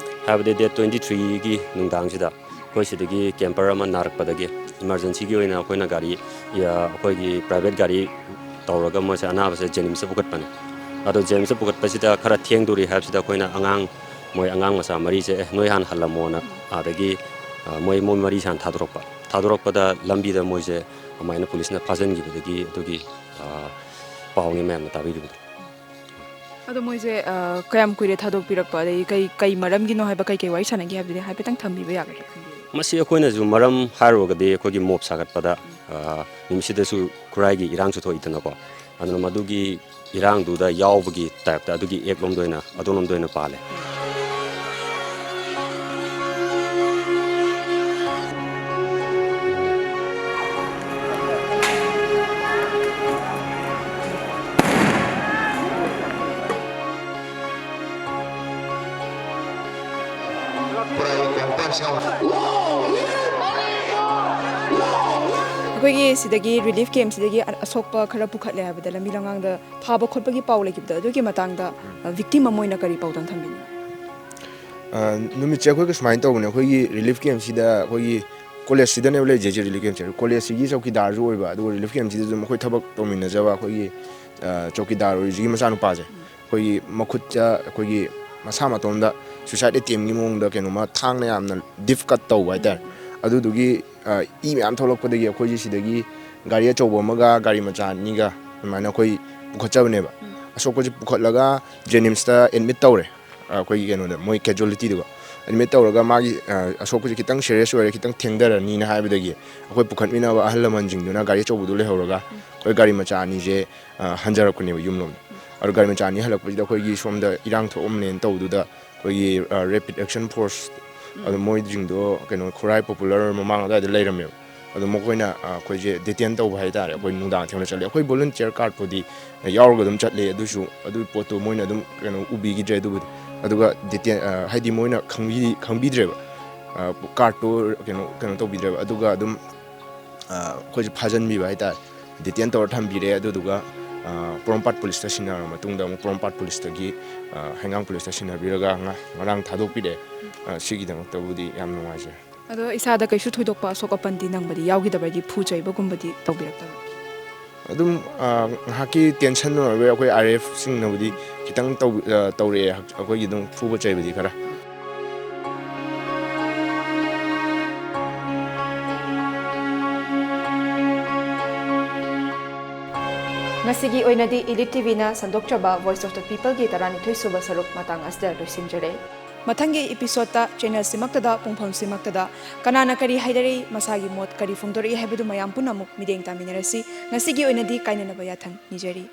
ꯍꯥꯏꯕꯗꯤ date twenty threeꯒꯤ ꯅꯨꯡꯗꯥꯡꯁꯤꯗ ꯑꯩꯈꯣꯏ ꯁꯤꯗꯒꯤ ꯀꯦꯝꯄꯔ ꯑꯃ ꯅꯥꯔꯛꯄꯗꯒꯤ ꯏꯃꯥꯔꯖꯦꯟꯁꯤꯒꯤ ꯑꯣꯏꯅ ꯑꯩꯈꯣꯏꯅ ꯒꯥꯔꯤ, ꯑꯩꯈꯣꯏꯒꯤ ꯄ꯭ꯔꯥꯏꯚꯦꯠ ꯒꯥꯔꯤ ꯇꯧꯔꯒ ꯃꯣꯏꯁꯦ ꯑꯅꯥꯕꯁꯦ ꯖꯦꯅꯤꯝꯁꯇ ꯄꯨꯈꯠꯄꯅꯦ꯫ ꯑꯗꯣ ꯖꯦꯅꯤꯝꯁꯇ ꯄꯨꯈꯠꯄꯁꯤꯗ ꯈꯔ ꯊꯦꯡꯗꯣꯔꯤ ꯍꯥꯏꯕꯁꯤꯗ ꯑꯩꯈꯣꯏꯅ ꯑꯉꯥꯡ, ꯃꯣꯏ ꯑꯉꯥꯡ ꯃꯆꯥ ꯃꯔꯤꯁꯦ, "ꯑꯦ, ꯅꯣꯏ ꯍꯥꯟꯅ ꯍꯜꯂꯝꯃꯣꯅ", ꯑꯗꯒꯤ, ꯑ, ꯃꯣꯏ, ꯃꯣꯏ ꯃꯔꯤꯁꯦ ꯍꯥꯟꯅ ꯊꯥꯗꯣꯔꯛꯄ꯫ ꯊꯥꯗꯣꯔꯛꯄꯗ ꯂꯝꯕꯤꯗ ꯃꯣꯏꯁꯦ ꯑꯗꯨꯃꯥꯏꯅ ꯄꯨꯂꯤꯁꯅ ꯐꯥꯖꯤꯟꯈꯤꯕꯗꯒꯤ ꯑꯗꯨꯒꯤ, ꯑ, ꯄꯥꯎꯅꯤ ꯃꯌꯥꯝꯅ ꯇꯥꯕꯤꯔꯤꯕꯗꯣ꯫ ꯑꯗꯣ ꯃꯣꯏꯁꯦ, ꯑ, ꯀꯌꯥꯝ ꯀꯨꯏꯔꯦ ꯊꯥꯗꯣꯛꯄꯤꯔꯛꯄ, ꯑꯗꯩ ꯀꯩ, ꯀꯩ ꯃꯔꯝꯒꯤꯅꯣ ꯍꯥꯏꯕ, ꯀꯩ ꯀꯩ ꯋꯥꯔꯤ ꯁꯥꯟꯅꯒꯦ ꯍꯥꯏꯕꯗꯨꯗꯤ ꯍꯥꯏꯐꯦꯠꯇꯪ ꯊꯝꯕꯤꯕ ꯌꯥꯒꯗ꯭ꯔꯥ? ꯃꯁꯤ ꯑꯩꯈꯣꯏꯅꯁꯨ ꯃꯔꯝ ꯍꯥꯏꯔꯨꯔꯒꯗꯤ ꯑꯩꯈꯣꯏꯒꯤ ꯃꯣꯞ ꯁꯥꯒꯠꯄꯗ, ꯑ, ꯅꯨꯃꯤꯠꯁꯤꯗꯁꯨ ꯈꯨꯔꯥꯏꯒꯤ ꯏꯔꯥꯡꯁꯨ ꯊꯣꯛꯏꯗꯅꯀꯣ꯫ ꯑꯗꯨꯅ ꯃꯗꯨꯒꯤ ꯏꯔꯥꯡꯗꯨꯗ ꯌꯥꯎꯕꯒꯤ ꯇꯥꯏꯞꯇ ꯑꯗꯨꯒꯤ ꯑꯦꯛ ꯂꯣꯝꯗ ꯑꯣꯏꯅ, ꯑꯗꯣꯝꯂꯣꯝꯗ ꯑꯣꯏꯅ ꯄꯥꯜꯂꯦ꯫ ꯑꯩꯈꯣꯏꯒꯤ ꯁꯤꯗꯒꯤ ꯔꯤꯂꯤꯐ ꯀꯦꯝꯁꯤꯗꯒꯤ ꯑ-, ꯑꯁꯣꯛꯄ ꯈꯔ ꯄꯨꯈꯠꯂꯦ ꯍꯥꯏꯕꯗ, ꯂꯝꯕꯤ ꯂꯝꯉꯥꯡꯗ ꯊꯥꯕ ꯈꯣꯠꯄꯒꯤ ꯄꯥꯎ ꯂꯩꯈꯤꯕꯗꯣ, ꯑꯗꯨꯒꯤ ꯃꯇꯥꯡꯗ, ꯑ, ꯚꯤꯛꯇꯤꯝ ꯑꯃ ꯑꯣꯏꯅ ꯀꯔꯤ ꯄꯥꯎꯗꯝ ꯊꯝꯕꯤꯅꯤ? ꯑ, ꯅꯨꯃꯤꯠꯁꯦ ꯑꯩꯈꯣꯏꯒ ꯁꯨꯃꯥꯏꯅ ꯇꯧꯕꯅꯦ꯫ ꯑꯩꯈꯣꯏꯒꯤ ꯔꯤꯂꯤꯐ ꯀꯦꯝꯁꯤꯗ, ꯑꯩꯈꯣꯏꯒꯤ ꯀꯣꯂꯦꯖꯁꯤꯗꯅꯦꯕ ꯂꯩꯖꯩꯁꯦ ꯔꯤꯂꯤꯐ ꯀꯦꯝꯁꯦ꯫ ꯀꯣꯂꯦꯖꯁꯤꯒꯤ ꯆꯧꯀꯤꯗꯥꯔꯁꯨ ꯑꯣꯏꯕ, ꯑꯗꯨꯒ ꯔꯤꯂꯤꯐ ꯀꯦꯝꯁꯤꯗꯁꯨ ꯑꯗꯨꯝ ꯑꯩꯈꯣꯏ ꯊꯕꯛ ꯇꯧꯃꯤꯟꯅꯖꯕ ꯑꯩꯈꯣꯏꯒꯤ, ꯑ, ꯆꯧꯀꯤꯗꯥꯔ ꯑꯣꯏꯔꯤꯁꯤꯒꯤ ꯃꯆꯥꯅꯨꯄꯥꯁꯦ, ꯑꯩꯈꯣꯏꯒꯤ ꯃꯈꯨꯠꯇ ꯑꯩꯈꯣꯏꯒꯤ ꯃꯁꯥ ꯃꯇꯣꯝꯗ ꯁꯨꯏꯁꯥꯏꯠ ꯑꯦꯇꯦꯝꯒꯤ ꯃꯑꯣꯡꯗ ꯀꯩꯅꯣꯝꯃ ꯊꯥꯡꯅ ꯌꯥꯝꯅ ꯗꯤꯞ ꯀꯠ ꯇꯧꯕ ꯍꯥꯏꯇꯥꯔꯦ꯫ ꯑꯗꯨꯗꯨꯒꯤ, ꯑ, ꯏ ꯃꯌꯥꯝ ꯊꯣꯛꯂꯛꯄꯗꯒꯤ ꯑꯩꯈꯣꯏꯁꯦ ꯁꯤꯗꯒꯤ ꯒꯥꯔꯤ ꯑꯆꯧꯕ ꯑꯃꯒ ꯒꯥꯔꯤ ꯃꯆꯥ ꯑꯅꯤꯒ ꯑꯗꯨꯃꯥꯏꯅ ꯑꯩꯈꯣꯏ ꯄꯨꯈꯠꯆꯕꯅꯦꯕ꯫ ꯑꯁꯣꯛꯄꯁꯦ ꯄꯨꯈꯠꯂꯒ ꯖꯦꯅꯤꯝꯁꯇ ꯑꯦꯗꯃꯤꯠ ꯇꯧꯔꯦ꯫ ꯑ, ꯑꯩꯈꯣꯏꯒꯤ ꯀꯩꯅꯣꯗ, ꯃꯣꯏ ꯀꯦꯖꯨꯋꯦꯂꯤꯇꯤꯗꯨꯒ ꯑꯦꯗꯃꯤꯠ ꯇꯧꯔꯒ, ꯃꯥꯒꯤ, ꯑ, ꯑꯁꯣꯛꯄꯁꯦ ꯈꯤꯇꯪ ꯁꯦꯔꯤꯌꯁ ꯑꯣꯏꯔꯦ, ꯈꯤꯇꯪ ꯊꯦꯡꯊꯔꯅꯤꯅ ꯍꯥꯏꯕꯗꯒꯤ ꯑꯩꯈꯣꯏ ꯄꯨꯈꯠꯃꯤꯟꯅꯕ ꯑꯍꯜ ꯂꯃꯟꯁꯤꯡꯗꯨꯅ ꯒꯥꯔꯤ ꯑꯆꯧꯕꯗꯨ ꯂꯩꯍꯧꯔꯒ ꯑꯩꯈꯣꯏ ꯒꯥꯔꯤ ꯃꯆꯥ ꯑꯅꯤꯁꯦ, ꯑ, ꯍꯟꯖꯔꯛꯄꯅꯦꯕ ꯌꯨꯝꯂꯣꯝꯗ꯫ ꯑꯗꯣ ꯒꯥꯔꯤ ꯃꯆꯥ ꯑꯅꯤ ꯍꯜꯂꯛꯄꯁꯤꯗ ꯑꯩꯈꯣꯏꯒꯤ ꯁꯣꯝꯗ ꯏꯔꯥꯡ ꯊꯣꯛꯑꯝꯅꯦꯅ ꯇꯧꯕꯗꯨꯗ ꯑꯩꯈꯣꯏꯒꯤ, ꯑ, ꯔꯦꯄꯤꯗ ꯑꯦꯛꯁꯟ ꯐꯣꯔꯁ, ꯑꯗꯣ ꯃꯣꯏꯁꯤꯡꯗꯣ ꯀꯩꯅꯣ ꯈꯨꯔꯥꯏ ꯄꯣꯄꯨꯂꯔ ꯃꯃꯥꯡ ꯑꯗꯨꯋꯥꯏꯗ ꯂꯩꯔꯝꯃꯦꯕ꯫ ꯑꯗꯣ ꯃꯈꯣꯏꯅ, ꯑ, ꯑꯩꯈꯣꯏꯁꯦ ꯗꯤꯇꯦꯟ ꯇꯧꯕ ꯍꯥꯏꯇꯥꯔꯦ꯫ ꯑꯩꯈꯣꯏ ꯅꯨꯡꯗꯥꯡ ꯊꯦꯡꯅ ꯆꯠꯂꯦ꯫ ꯑꯩꯈꯣꯏ ꯚꯣꯂꯨꯟꯇꯤꯌꯔ ꯀꯥꯔꯠꯄꯨꯗꯤ ꯌꯥꯎꯔꯒ ꯑꯗꯨꯝ ꯆꯠꯂꯦ, ꯑꯗꯨꯁꯨ ꯑꯗꯨ ꯄꯣꯠꯇꯣ ꯃꯣꯏꯅ ꯑꯗꯨꯝ ꯀꯩꯅꯣ ꯎꯕꯤꯈꯤꯗ꯭ꯔꯦ ꯑꯗꯨꯕꯨꯗꯤ꯫ ꯑꯗꯨꯒ ꯗꯤꯇꯦꯟ, ꯑ, ꯍꯥꯏꯗꯤ ꯃꯣꯏꯅ ꯈꯪꯕꯤ-, ꯈꯪꯕꯤꯗ꯭ꯔꯦꯕ꯫ ꯑ, ꯀꯥꯔꯠꯇꯣ ꯀꯩꯅꯣ, ꯀꯩꯅꯣ ꯇꯧꯕꯤꯗ꯭ꯔꯦꯕ꯫ ꯑꯗꯨꯒ ꯑꯗꯨꯝ, ꯑ, ꯑꯩꯈꯣꯏꯁꯦ ꯐꯥꯖꯤꯟꯕꯤꯕ ꯍꯥꯏꯇꯥꯔꯦ꯫ ꯗꯤꯇꯦꯟ ꯇꯧꯔ ꯊꯝꯕꯤꯔꯦ꯫ ꯑꯗꯨꯗꯨꯒ, ꯑ, ꯄꯣꯔꯣꯝꯄꯥꯠ ꯄꯨꯂꯤꯁꯇ ꯁꯤꯟꯅꯔꯕ ꯃꯇꯨꯡꯗ, ꯑꯃꯨꯛ ꯄꯣꯔꯣꯝꯄꯥꯠ ꯄꯨꯂꯤꯁꯇꯒꯤ, ꯑ, ꯍꯩꯉꯥꯡ ꯄꯨꯂꯤꯁꯇ ꯁꯤꯟꯅꯕꯤꯔꯒ ꯉ-, ꯉꯔꯥꯡ ꯊꯥꯗꯣꯛꯄꯤꯔꯛꯑꯦ꯫ ꯑ, ꯁꯤꯒꯤꯗꯃꯛꯇꯕꯨꯗꯤ ꯌꯥꯝ ꯅꯨꯡꯉꯥꯏꯖꯔꯦ꯫ ꯑꯗꯣ ꯏꯁꯥꯗ ꯀꯩꯁꯨ ꯊꯣꯏꯗꯣꯛꯄ ꯑꯁꯣꯛ ꯑꯄꯟꯗꯤ ꯅꯪꯕꯗꯤ ꯌꯥꯎꯈꯤꯗꯕꯗꯤ, ꯐꯨ ꯆꯩꯕꯒꯨꯝꯕꯗꯤ ꯇꯧꯕꯤꯔꯛꯇꯕ? ꯑꯗꯨꯝ ꯑ, ꯉꯥꯏꯍꯥꯛꯀꯤ ꯇꯦꯟꯁꯟ ꯑꯣꯏꯔꯒ ꯑꯩꯈꯣꯏ ꯑꯥꯔ ꯑꯦꯐꯁꯤꯡꯅꯕꯨꯗꯤ ꯈꯤꯇꯪ ꯇꯧ- ꯑ, ꯇꯧꯔꯛꯑꯦ ꯑꯩꯈꯣꯏꯒꯤ ꯑꯗꯨꯝ ꯐꯨꯕ ꯆꯩꯕꯗꯤ ꯈꯔ꯫ ꯉꯁꯤꯒꯤ ꯑꯣꯏꯅꯗꯤ ꯏꯂꯤꯠ ꯇꯤꯚꯤꯅ ꯁꯟꯗꯣꯛꯆꯕ Voice of the Peopleꯒꯤ ꯇꯔꯥꯅꯤꯊꯣꯏ ꯁꯨꯕ ꯁꯔꯨꯛ ꯃꯇꯥꯡ ꯑꯁꯤꯗ ꯂꯣꯏꯁꯤꯟꯖꯔꯦ꯫ ꯃꯊꯪꯒꯤ ꯏꯄꯤꯁꯣꯗꯇ ꯆꯦꯅꯦꯜꯁꯤꯃꯛꯇꯗ, ꯄꯨꯡꯐꯝꯁꯤꯃꯛꯇꯗ ꯀꯅꯥꯅ ꯀꯔꯤ ꯍꯥꯏꯅꯔꯤ, ꯃꯁꯥꯒꯤ ꯃꯣꯠ ꯀꯔꯤ ꯐꯣꯡꯗꯣꯔꯛꯏ ꯍꯥꯏꯕꯗꯨ ꯃꯌꯥꯝ ꯄꯨꯟꯅ ꯑꯃꯨꯛ ꯃꯤꯠꯌꯦꯡ ꯇꯥꯃꯤꯟꯅꯔꯁꯤ꯫ ꯉꯁꯤꯒꯤ ꯑꯣꯏꯅꯗꯤ ꯀꯥꯏꯅꯅꯕ ꯌꯥꯊꯪ ꯅꯤꯖꯔꯤ꯫